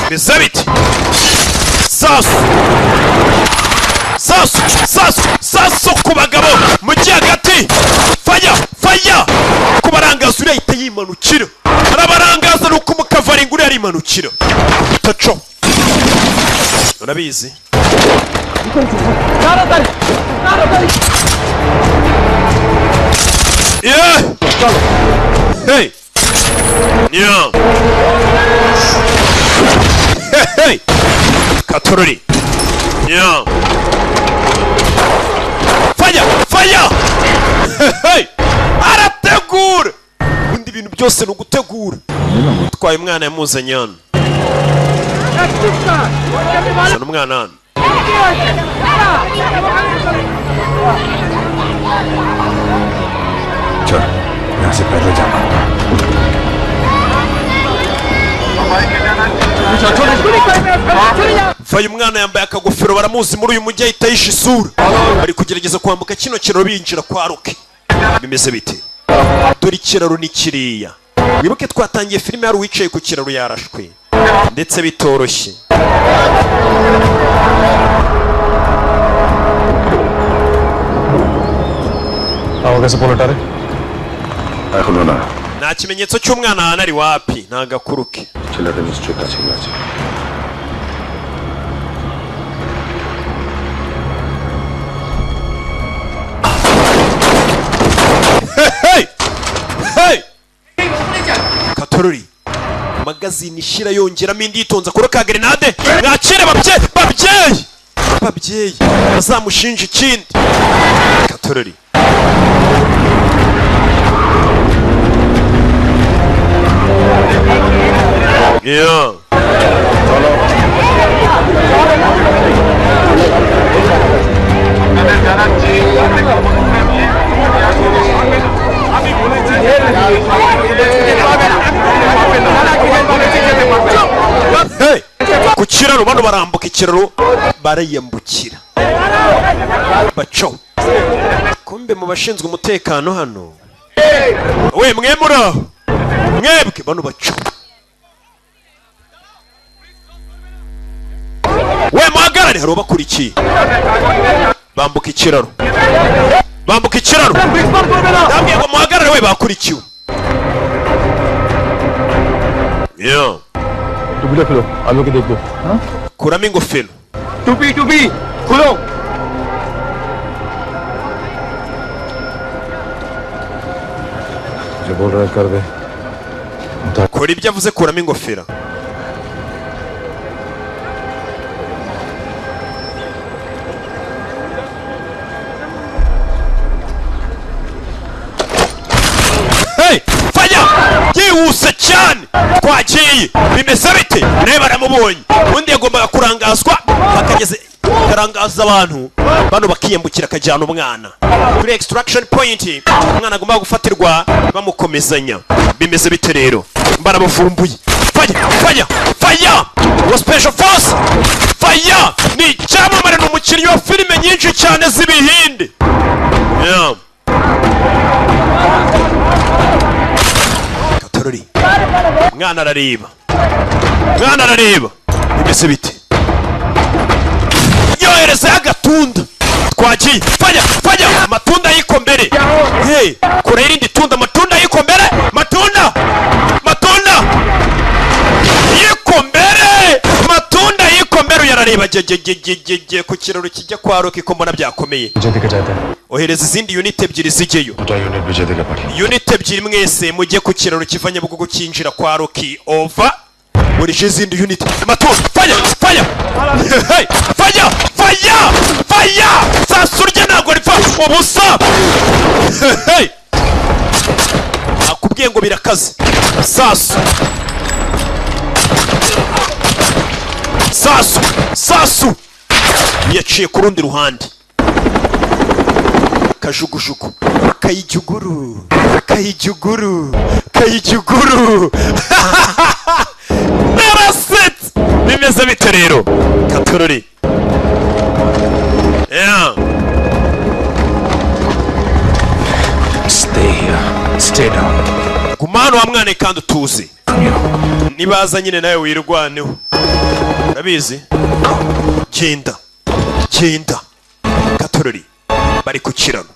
Bimeze bite? Sasu! Sasu! Sasu! Sasu ku bagabo mu mujyi hagati. Fire! Fire! Kubarangaza uriya ahita yimanukira. Arabarangaza nuko umukavaringa uriya arimanukira. Taco. Urabizi? Yeah! Hey! Yeah! Hey, hey! Katorori. Yeah! Fire! Fire! Hey, hey! Arategura! Ubundi ibintu byose ni ugutegura. Utwaye umwana yamuzanye hano. Zana umwana hano. चल यहाँ से पैदल जाना। Vayo, umwana yambaye akagofero, baramuzi muri uyu mujyi, ahita yishe isura. Bari kugerageza kwambuka kino kiraro binjira kwa Roki. Bimeze bite? Dore ikiraro ni kiriya. Wibuke twatangiye filime hari uwicaye ku kiraro yarashwe ndetse bitoroshye. आओ कैसे पलटा रे এখনো না। Nta kimenyetso cy'umwana ahantu ari, wapi, nta gakuru ke. ছেলেটা নিশ্চয়ই কাছেই আছে। Hey! Hey! Katorori. Magazine ishira yongeramo indi yitonze kuri ka grenade. Mwakire babyeyi, babyeyi! Babyeyi bazamushinja ikindi. Katorori. Yeah. Hey! Ku kiraro bano barambuka ikiraro, barayambukira baco. Kumbe mu bashinzwe umutekano hano we, mwe muri aho mwebwe bano baco we, muhagarare, hari ubakurikiye. Bambuka ikiraro, bambuka ikiraro. Ndabwiye ngo muhagarare we, bakurikiwe. Yeah. टुपी खोलो, आलू के देख दो। Kuramo ingofero. टुपी टुपी खोलो। जो बोल रहा है कर दे। Kora ibyo avuze, kuramo ingofero. Hey, fire! Yihuse cyane, twagiye. Bimeze bite? Nawe baramubonye. Undi yagombaga kurangazwa, bakageze karangaza abantu bano bakiyambukira, akajyana umwana kuri extraction point. Umwana agomba gufatirwa bamukomezanya. Bimeze bite rero? Barabavumbuye. Fire, fire, fire! Wa special force fire ni icyamamare, ni umukinnyi wa filime nyinshi cyane z'ibihinde. Yeah. Katorori, mwana arareba, mwana arareba. Bimeze bite? Yoherezayo agatunda. Twagiye. Fire, fire! Amatunda yiko mbere. Hey, kure irindi tunda. Amatunda yiko mbere, matunda, matunda yiko mbere, matunda yiko mbere. Uyarareba gegegegege ku kiraro kijya kwa Rocky, ko mbona byakomeye. मुझे दिखा जाता है। Ohereza izindi unit ebyiri zijyeyo. दो unit भेजे देगा पड़ी। Unit ebyiri mwese mujye ku kiraro kiva Nyabugogo cyinjira kwa Rocky, over. Murishe izindi unit. Matunda, fire, fire! Hey, fire, fire, fire! Sasu rye ntabwo ripfa ubusa. Hey, akubwiye ngo birakaze. Sasu, sasu, sasu! Yaciye ku rundi ruhande. Kajugujugu kayijuguru, kayijuguru, kayijuguru! Narasetse. Bimeze bite rero? Katorori. Yeah. Stay here. Stay down. Guma hano wa mwana kandi utuze. Nibaza nyine nawe wirwaneho, urabizi. Genda, genda. Katorori, bari ku kiraro.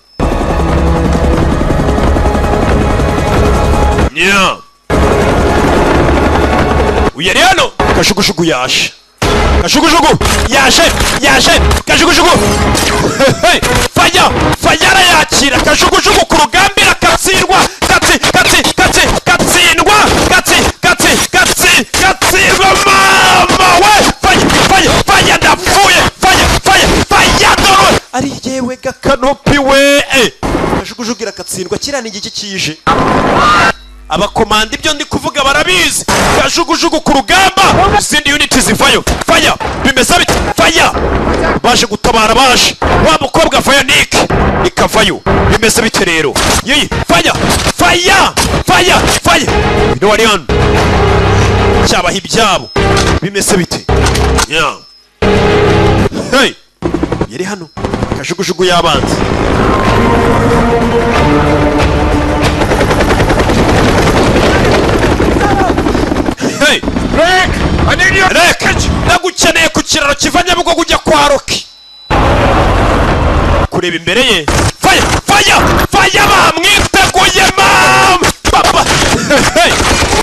Yeah. Uyu ari hano. Kajugujugu yaje, kajugujugu yaje, yaje kajugujugu. Hey, fire, fire! Arayakira kajugujugu ku rugamba, irakatsindwa. Katsi, katsi, katsi, katsindwa, katsi, katsi, katsi, katsindwa. Mama we! Fire, fire, fire! Ndapfuye! Fire, fire, fire! Dore ari yewe gakanopi we. Eh, kajugujugu irakatsindwa. Kiriya ni igiki kije? Abakomanda ibyo ndi kuvuga barabizi. Kajugujugu ku rugamba, izindi unit zivayo. Fire! Bimeze bite? Fire! Baje gutabara, baje. Wa mukobwa vayo, Nick ikavayo. Bimeze bite rero? Yiyi, fire, fire, fire, fire! Bino wari hano cyabaha ibyabo. Bimeze bite? Yeah. Hey, yari hano kajugujugu y'abanzi. Hey! Rick! I need you! Rick! Ndagukeneye ku kiraro kiva Nyabugogo ujya kwa Rocky. Kureba imbere ye. Fire! Fire! Fire! Bamwiteguye mama! Papa! Hey!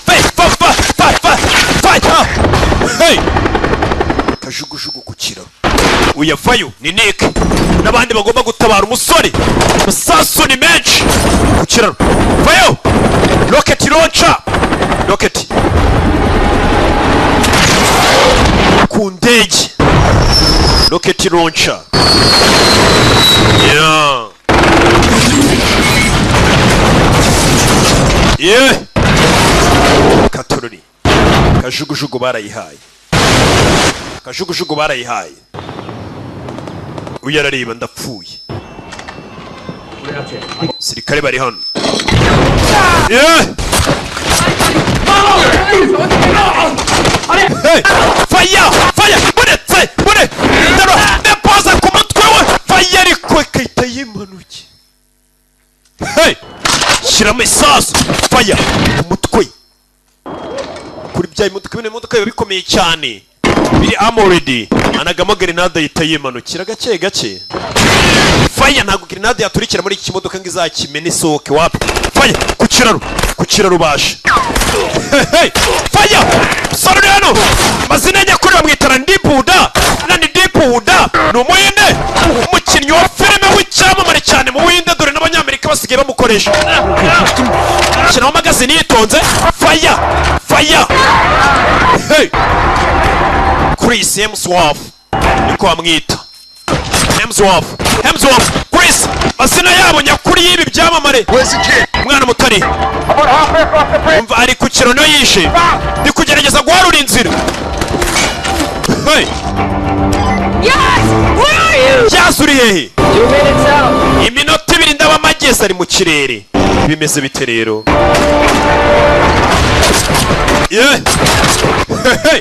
Hey! Papa! Papa! Fire! Hey! Kajugujugu ku kiraro. Uyavayo ni Nick n'abandi bagomba gutabara umusore. Amasasu ni menshi ku kiraro. Vayo! Rocket launcher! Rocket! Ku ndege, rocket launcher. Yeah, katorori. Kajugujugu barayihaye, kajugujugu barayihaye. Uyu arareba, ndapfuye. Sirikare bari hano. Yeah! Hey! Fire! Fire! Buretse! Bure! Ndaro! Depoza ku mutwe we! Fire ariko ikahita yimanuke. Hey! Shyiramo isasu! Fire! Ku mutwe! Kuri bya imodoka, bino imodoka biba bikomeye cyane. Biri armored. Anagamo grenade, ahita yimanukira gake gake. Faya, ntabwo grenade yaturikira muri iki kimodoka ngo izakimene isohoke, wapi. Faya ku kiraro, ku kiraro baje. Hey, faya! Sore uri hano, amazina ye nyakuri bamwita Randipuda. Randipuda ni Umuhinde, umukinnyi wa filime w'icyamamare cyane mu Buhinde, dore n'Abanyamerika basigaye bamukoresha. Shyiraho magazine yitonze. Faya, faya! Hey! Chris Hemsworth niko bamwita, Hemsworth, Hemsworth Chris, amazina yabo nyakuri y'ibi byamamare. Umwana mutari umva ari ku kiraro yishe, ndi kugerageza guharura inzira. Hey! Yes! Where are you? Yas, uri hehe? 2 minutes out. Iminota 2 ndaba amagezi ari mu kirere. Bimeze bite rero? Yeah. Hey!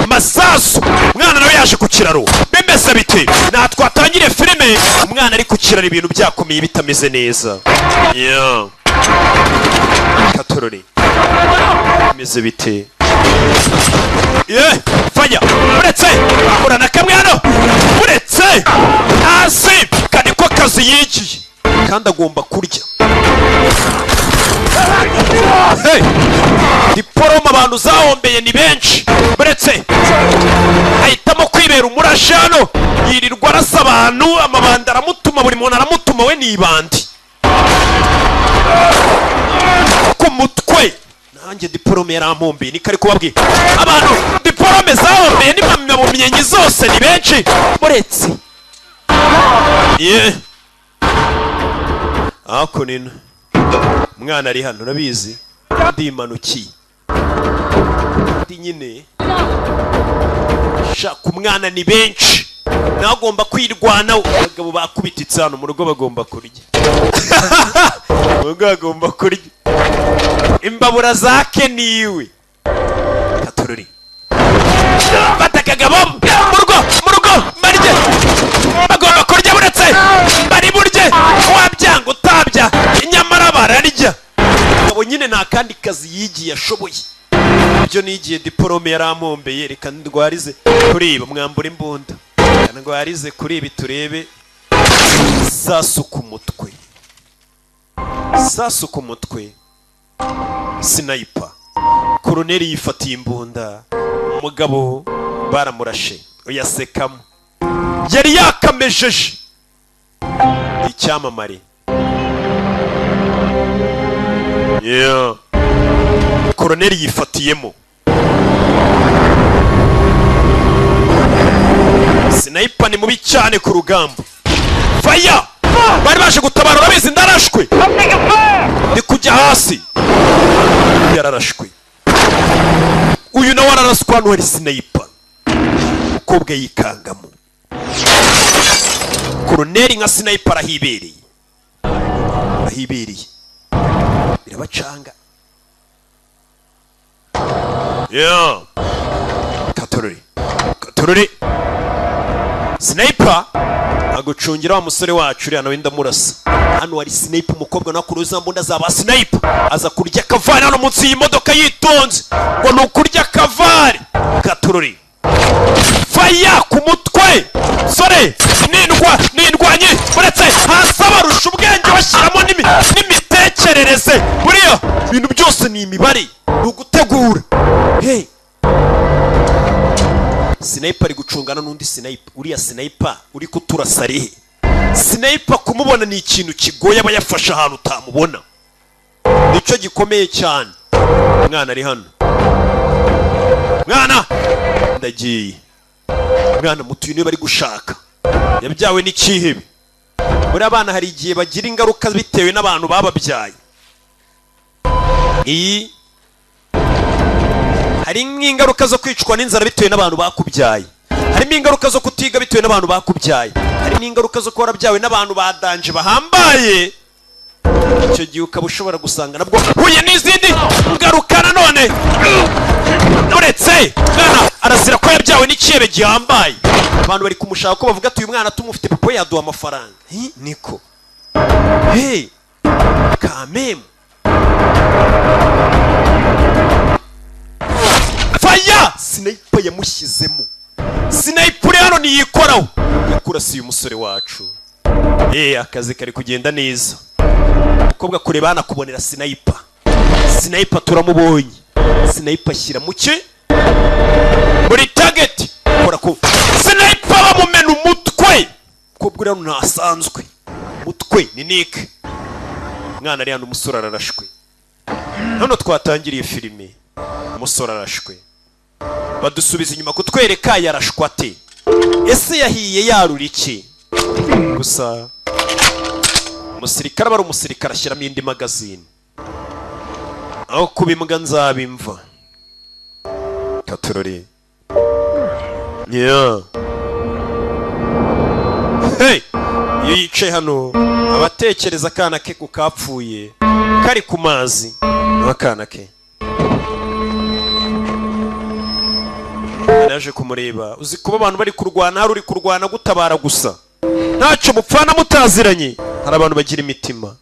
Masasu! Umwana nawe yaje ku kiraro. Bimeze bite? Nta twatangiriye filime umwana ari ku kiraro, ibintu byakomeye, bitameze neza. Yeah. Katorori, bimeze bite? Yeah. Fanya uretse urana kamwe hano, uretse hasi kane ko akazi yigiye kandi agomba kurya. Hey! Diporome abantu zahombeye ni benshi. Uretse ahitamo kwibera umurashi hano, yirirwa arasa abantu, amabandi aramutuma, buri muntu aramutuma, we ni ibandi ku mutwe. Nanjye diporome yarampombeye, niko ari kubabwira. Abantu diporome zahombeye n'impamyabumenyi zose ni benshi. Uretse ye ako nino umwana ari hano, urabizi, ndimanukiye ndi nyine shaka umwana, ni benshi nawe agomba kwirwanaho. Abagabo bakubititse hano mu rugo bagomba kurya, mu rugo bagomba kurya imbabura zake niwe katorori. Fata akagabo mu rugo, mu rugo barye, bagomba kurya, buretse bari burye, wabyanga utabya nyamara bararya. Umugabo nyine nta kandi kazi yigiye ashoboye, ibyo nigiye diporome yarampombeye, reka ndwarize kuri ibi. Mwambura imbunda, reka ndwarize kuri ibi turebe. Sasu ku mutwe, sasu ku mutwe. Sniper koroneri yifatiye imbunda, umugabo baramurashe, uyasekamo, yari yakamejeje icyamamare. Yeah. Koroneri yifatiyemo sniper, ni mubi cyane ku rugamba. Faya! Bari baje gutabara, urabizi, ndarashwe, ndi kujya hasi. Yararashwe uyu nawe araraswa. Hano hari sniper, umukobwa yikangamo koroneri nka sniper ahibereye, ahibereye birabacanga. Yeah. Katorori, katorori! Sniper agucungira wa musore wacu uriya nawe ndamurasa. Hano hari sniper, umukobwa nawe akura za mbunda zaba sniper, aza kurya kavari hano munsi y'imodoka yitonze, ngo ni ukurya kavari. Katorori! Faya ku mutwe! Sore nindwa nindwanye, uretse hasi abarusha ubwenge bashyiramo n'imitekerereze. Buriya ibintu byose ni imibare, ni ugutegura. Hey, sniper ari gucungana n'undi sniper. Uriya sniper uri kuturasa arihe? Sniper kumubona ni ikintu kigoye, aba yafashe ahantu utamubona, nicyo gikomeye cyane. Umwana ari hano, mwana ndagiye. Umwana muto uyu niwe bari gushaka, yabyawe n'ikihebe. Buriya abana hari igihe bagira ingaruka bitewe n'abantu bababyaye. Iyi hari nk'ingaruka zo kwicwa n'inzara bitewe n'abantu bakubyaye, harimo ingaruka zo kutiga bitewe n'abantu bakubyaye, hari n'ingaruka zo kuba warabyawe n'abantu badanje bahambaye. Icyo gihe ukaba ushobora gusanga nabwo huye n'izindi ngaruka nanone. Uretse mwana arazira ko yabyawe n'ikihebe gihambaye. Abantu bari kumushaka ko bavuga ati: "Uyu mwana tumufite, papa we yaduha amafaranga." Hi, niko hey kamemu. Faya! Sniper yamushyizemo. Sniper uri hano ntiyikoraho, yakurasiye umusore wacu. Akazi kari kugenda neza. Umukobwa kureba hano akubonera sniper. Sniper turamubonye. Sniper ashyira mu ki? Muri target. Kora ku sniper bamumena umutwe. Umukobwa uriya ntasanzwe. Mutwe ni Nick. Mwana ari hano, umusore ararashwe. Hano twatangiriye filime. Umusore arashwe. Badusubiza inyuma kutwereka yarashwa ate. Ese yahiye yarura iki? Gusa umusirikare aba ari umusirikare, ashyiramo indi magazine. Aho kuba imbwa nzabimva. Katurori. Yeah. Hey! Iyo yicaye hano abatekereza akana ke ku kapfuye kari ku mazi. Akana ke yaje kumureba. Uzi kuba abantu bari kurwana, hari uri kurwana gutabara gusa ntacyo mupfana mutaziranye. Hari abantu bagira imitima.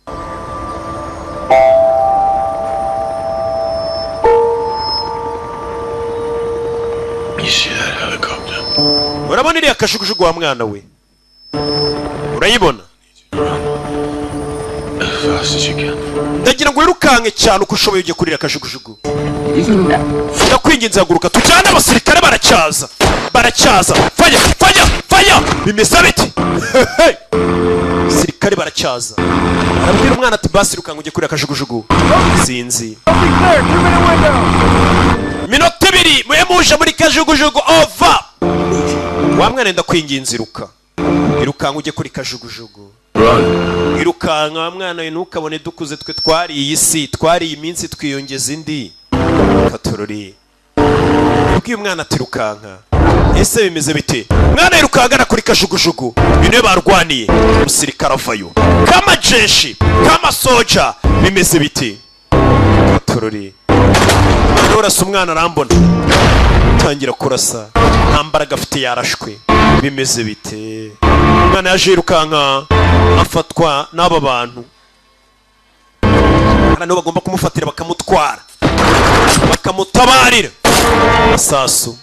Urabona iriya kajugujugu wa mwana we? Urayibona? Ndagira ngo wirukanke cyane uko ushoboye ujye kurira kajugujugu. Ndakwinginze haguruka tujyane, abasirikare baracyaza. Baracyaza. Fire, fire, fire! Bimeze bite? Abasirikare baracyaza. Arabwira umwana ati basi rukanka ujye kurira kajugujugu. Sinzi. Minota 2 mwe muje muri kajugujugu over. Wa mwana ndakwinginze iruka. Irukanka ujye kuri kajugujugu. Irukanka wa mwana we, ntukabone dukuze twe twariye iyi si, twariye iminsi twiyongeza indi. Katorori. Ubwiye umwana ati rukanka. Ese bimeze bite? Mwana yirukanka kuri kajugujugu. Bine barwaniye. Umusirikare avayo. Kama jeshi, kama soja, bimeze bite? Katorori. Urasa umwana arambona. Tangira kurasa. Nta mbaraga afite, yarashwe. Bimeze bite? Umwana yaje yirukanka afatwa n'aba bantu. Hano bagomba kumufatira bakamutwara. Bakamutabarira. Masasu.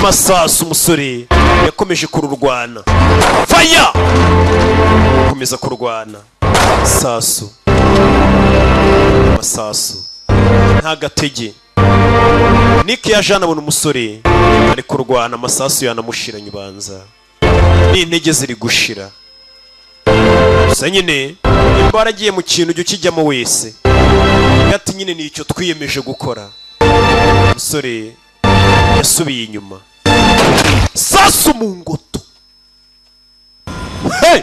Masasu umusore yakomeje kururwana. Fire! Komeza kurwana. Masasu. Masasu. Nta gatege. Nick yaje anabona umusore ari kurwana, amasasu yanamushiranye ubanza. N'intege ziri gushira. Gusa nyine nimba waragiye mu kintu ujya ukijyamo wese. Gati nyine ni icyo twiyemeje gukora. Umusore yasubiye inyuma. Sasu mu ngoto. Hey!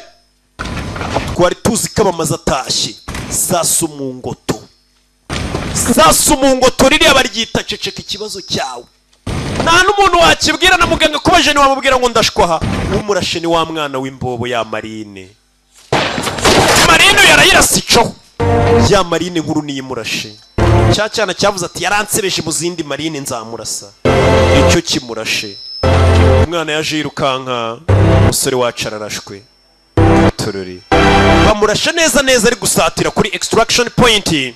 Twari tuzi ko abamaze atashye. Sasu mu ngoto. Sasu mu ngoto ririya baryita ceceka ikibazo cyawe. Nta n'umuntu wakibwira na muganga kubaje ni wamubwira ngo ndashwaha. Umurashe ni wa mwana w'imbobo ya Marine. Marine yarayirasa ico. Ya Marine nkuru niyimurashe. Cya cyana cyavuze ati yaransebeje mu zindi Marine nzamurasa. Icyo kimurashe. Umwana yaje yirukanka, umusore wacu ararashwe. Tururi. Bamurashe neza neza ari gusatira kuri extraction point.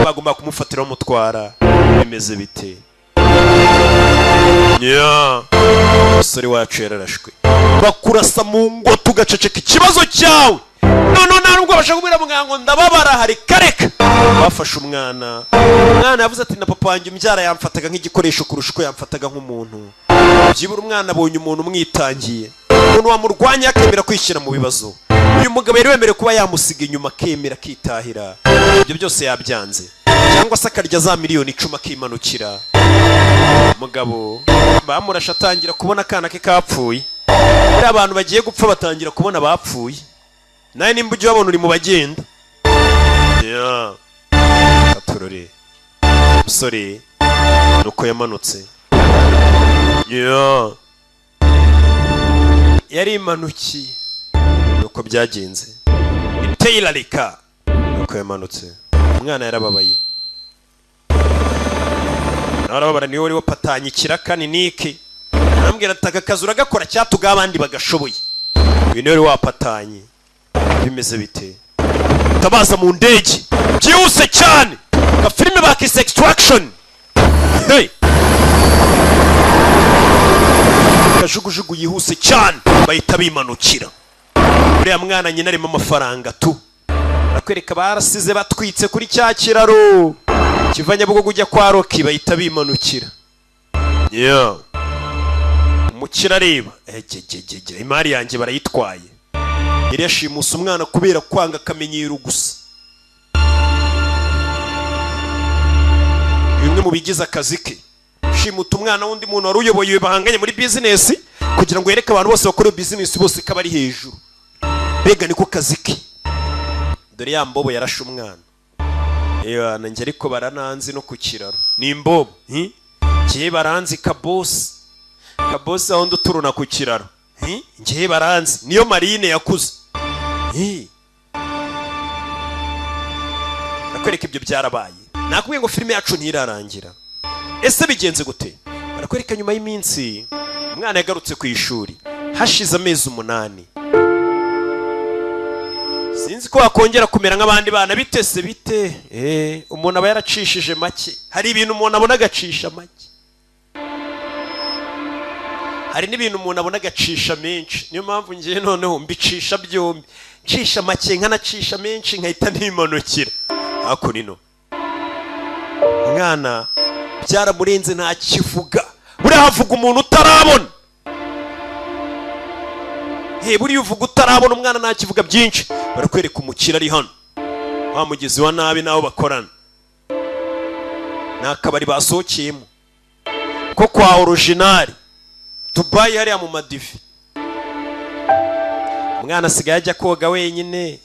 Bagomba kumufatira bamutwara. Bimeze bite? Yeah. Umusore wacu yararashwe. Bakurasa mu ngo tugaceceka ikibazo cyawe. None nta nubwo bashaka kubwira muganga ngo ndababara hari kareka. Bafashe umwana. Umwana yavuze ati na papa wanjye umbyara yamfataga nk'igikoresho kurusha uko yamfataga nk'umuntu. Byibura umwana abonye umuntu umwitangiye. Umuntu wamurwanya akemera kwishyira mu bibazo. Uyu mugabo yari wemerewe kuba yamusiga inyuma akemera akitahira. Ibyo byose yabyanze. Cyangwa se akarya za miliyoni 10 akimanukira. Mugabo bamurashe atangira kubona akana ke kapfuye. Ari abantu bagiye gupfa batangira kubona bapfuye. Naye nimba ujye wabona uri mu bagenda. Yeah. Katurore. Umusore nuko yamanutse. Yeah. Yari imanukiye. Nuko byagenze. Taylor Lika nuko yamanutse. Umwana yarababaye. Arababara niwe wari wapatanye ikiraka ni Nick. Arambwira ati aka kazi uragakora cyatuga abandi bagashoboye. Uyu niwe wari wapatanye. Bimeze bite? Tabaza mu ndege byihuse cyane. Ka filime bakise Extraction. Hey! Kajugujugu yihuse cyane bahita bimanukira. Uriya mwana nyina arimo amafaranga tu. Barakwereka barasize batwitse kuri cya kiraro kiva Nyabugogo ujya kwa Roki, bahita bimanukira. Yeah. Umukire areba, egegegege, imari yanjye barayitwaye. Yari yashimuse umwana kubera kwanga akamenyero gusa. Bimwe mu bigize akazi ke, shimuta umwana w'undi muntu wari uyoboye bahanganye muri business, kugira ngo yereke abantu bose bakora business bose ko abari hejuru. Mbega niko kazi ke. Dore ya mbobo yarashe umwana. Ewa nanjye ariko barananzi no ku kiraro. Ni imbobo, hi? Ngiye baranzi kabosi. Kabosi aho nduturuna ku kiraro. Hi? Ngiye baranzi. Niyo Marine yakuze. Hi? Nakwereka ibyo byarabaye. Nakubwiye ngo filime yacu ntirarangira. Ese bigenze gute? Barakwereka nyuma y'iminsi umwana yagarutse ku ishuri. Hashize amezi 8. Sinzi ko wakongera kumera nk'abandi bana bitese bite. Umuntu aba yaracishije make. Hari ibintu umuntu abona agacisha make. Hari n'ibintu umuntu abona agacisha menshi. Niyo mpamvu ngiye noneho mbicisha byombi. Ncisha make nkanacisha menshi nkahita nimanukira. Hakunino. Mwana byaramurenze nta kivuga. Buriya havuga umuntu utarabona. Buriya uvuga utarabona, umwana nta kivuga byinshi. Barakwereka umukire ari hano. Wa mugizi wa nabi naho bakorana. Ni akabari basohokeyemo ko kwa original Dubai hariya mu Madivi. Umwana asigaye ajya koga wenyine.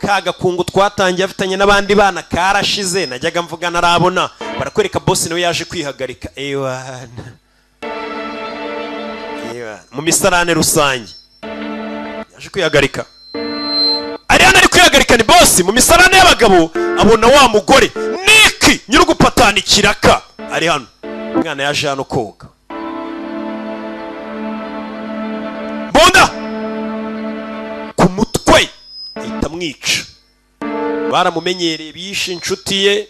Ka gakungu twatangiye afitanye n'abandi bana karashize, najyaga mvuga narabona. Barakwereka boss nawe yaje kwihagarika. Ewana. Ewana. Mu misarane rusange. Yaje kwihagarika. Ariana ari kwihagarika ni boss mu misarane y'abagabo, abona wa mugore Nick nyirugupatana ikiraka ari hano. Umwana yaje hano koga. Bonda ku mutwe ahita amwica. Baramumenyereye, bishe inshuti ye,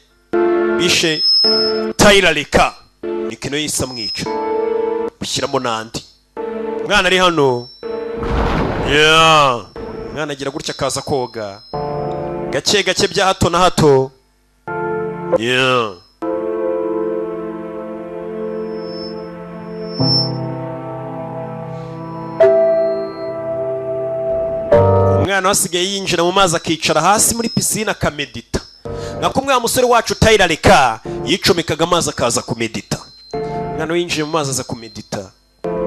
bishe Tyler Leka. Nick nawe yise amwica. Ushyiramo nandi. Umwana ari hano. Yeah. Umwana agira gutya akaza koga. Gake gake bya hato na hato. Yeah. Umwana wasigaye yinjira mu mazi akicara hasi muri piscine akamedita. Nako umwana musore wacu Tyler Leka yicomekaga amazi akaza kumedita. Umwana winjiye mu mazi aza kumedita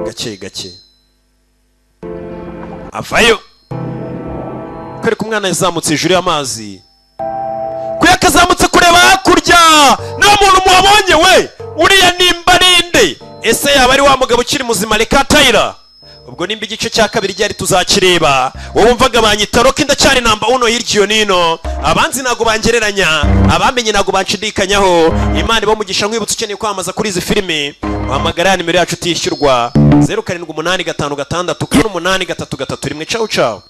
gake gake. Avayo. Kwereka umwana yazamutse hejuru y'amazi. Kuyakazamutse kureba hakurya. Nta muntu muhabonye we. Uriya nimba ninde? Ese yaba ari wa mugabo ukiri muzima Leka Tyler? Ubwo nimba igice cya kabiri ryari tuzakireba. Wowe wumvaga banyita Rocky ndacyari namba uno hirya nino. Abanzi nago bangereranya, abamenye nago banshidikanyaho. Imana ibamugisha. Nkwibutsa ukeneye kwamamaza kuri izi filime, wahamagara nimero yacu utishyurwa 0785 648 331. Ciao ciao.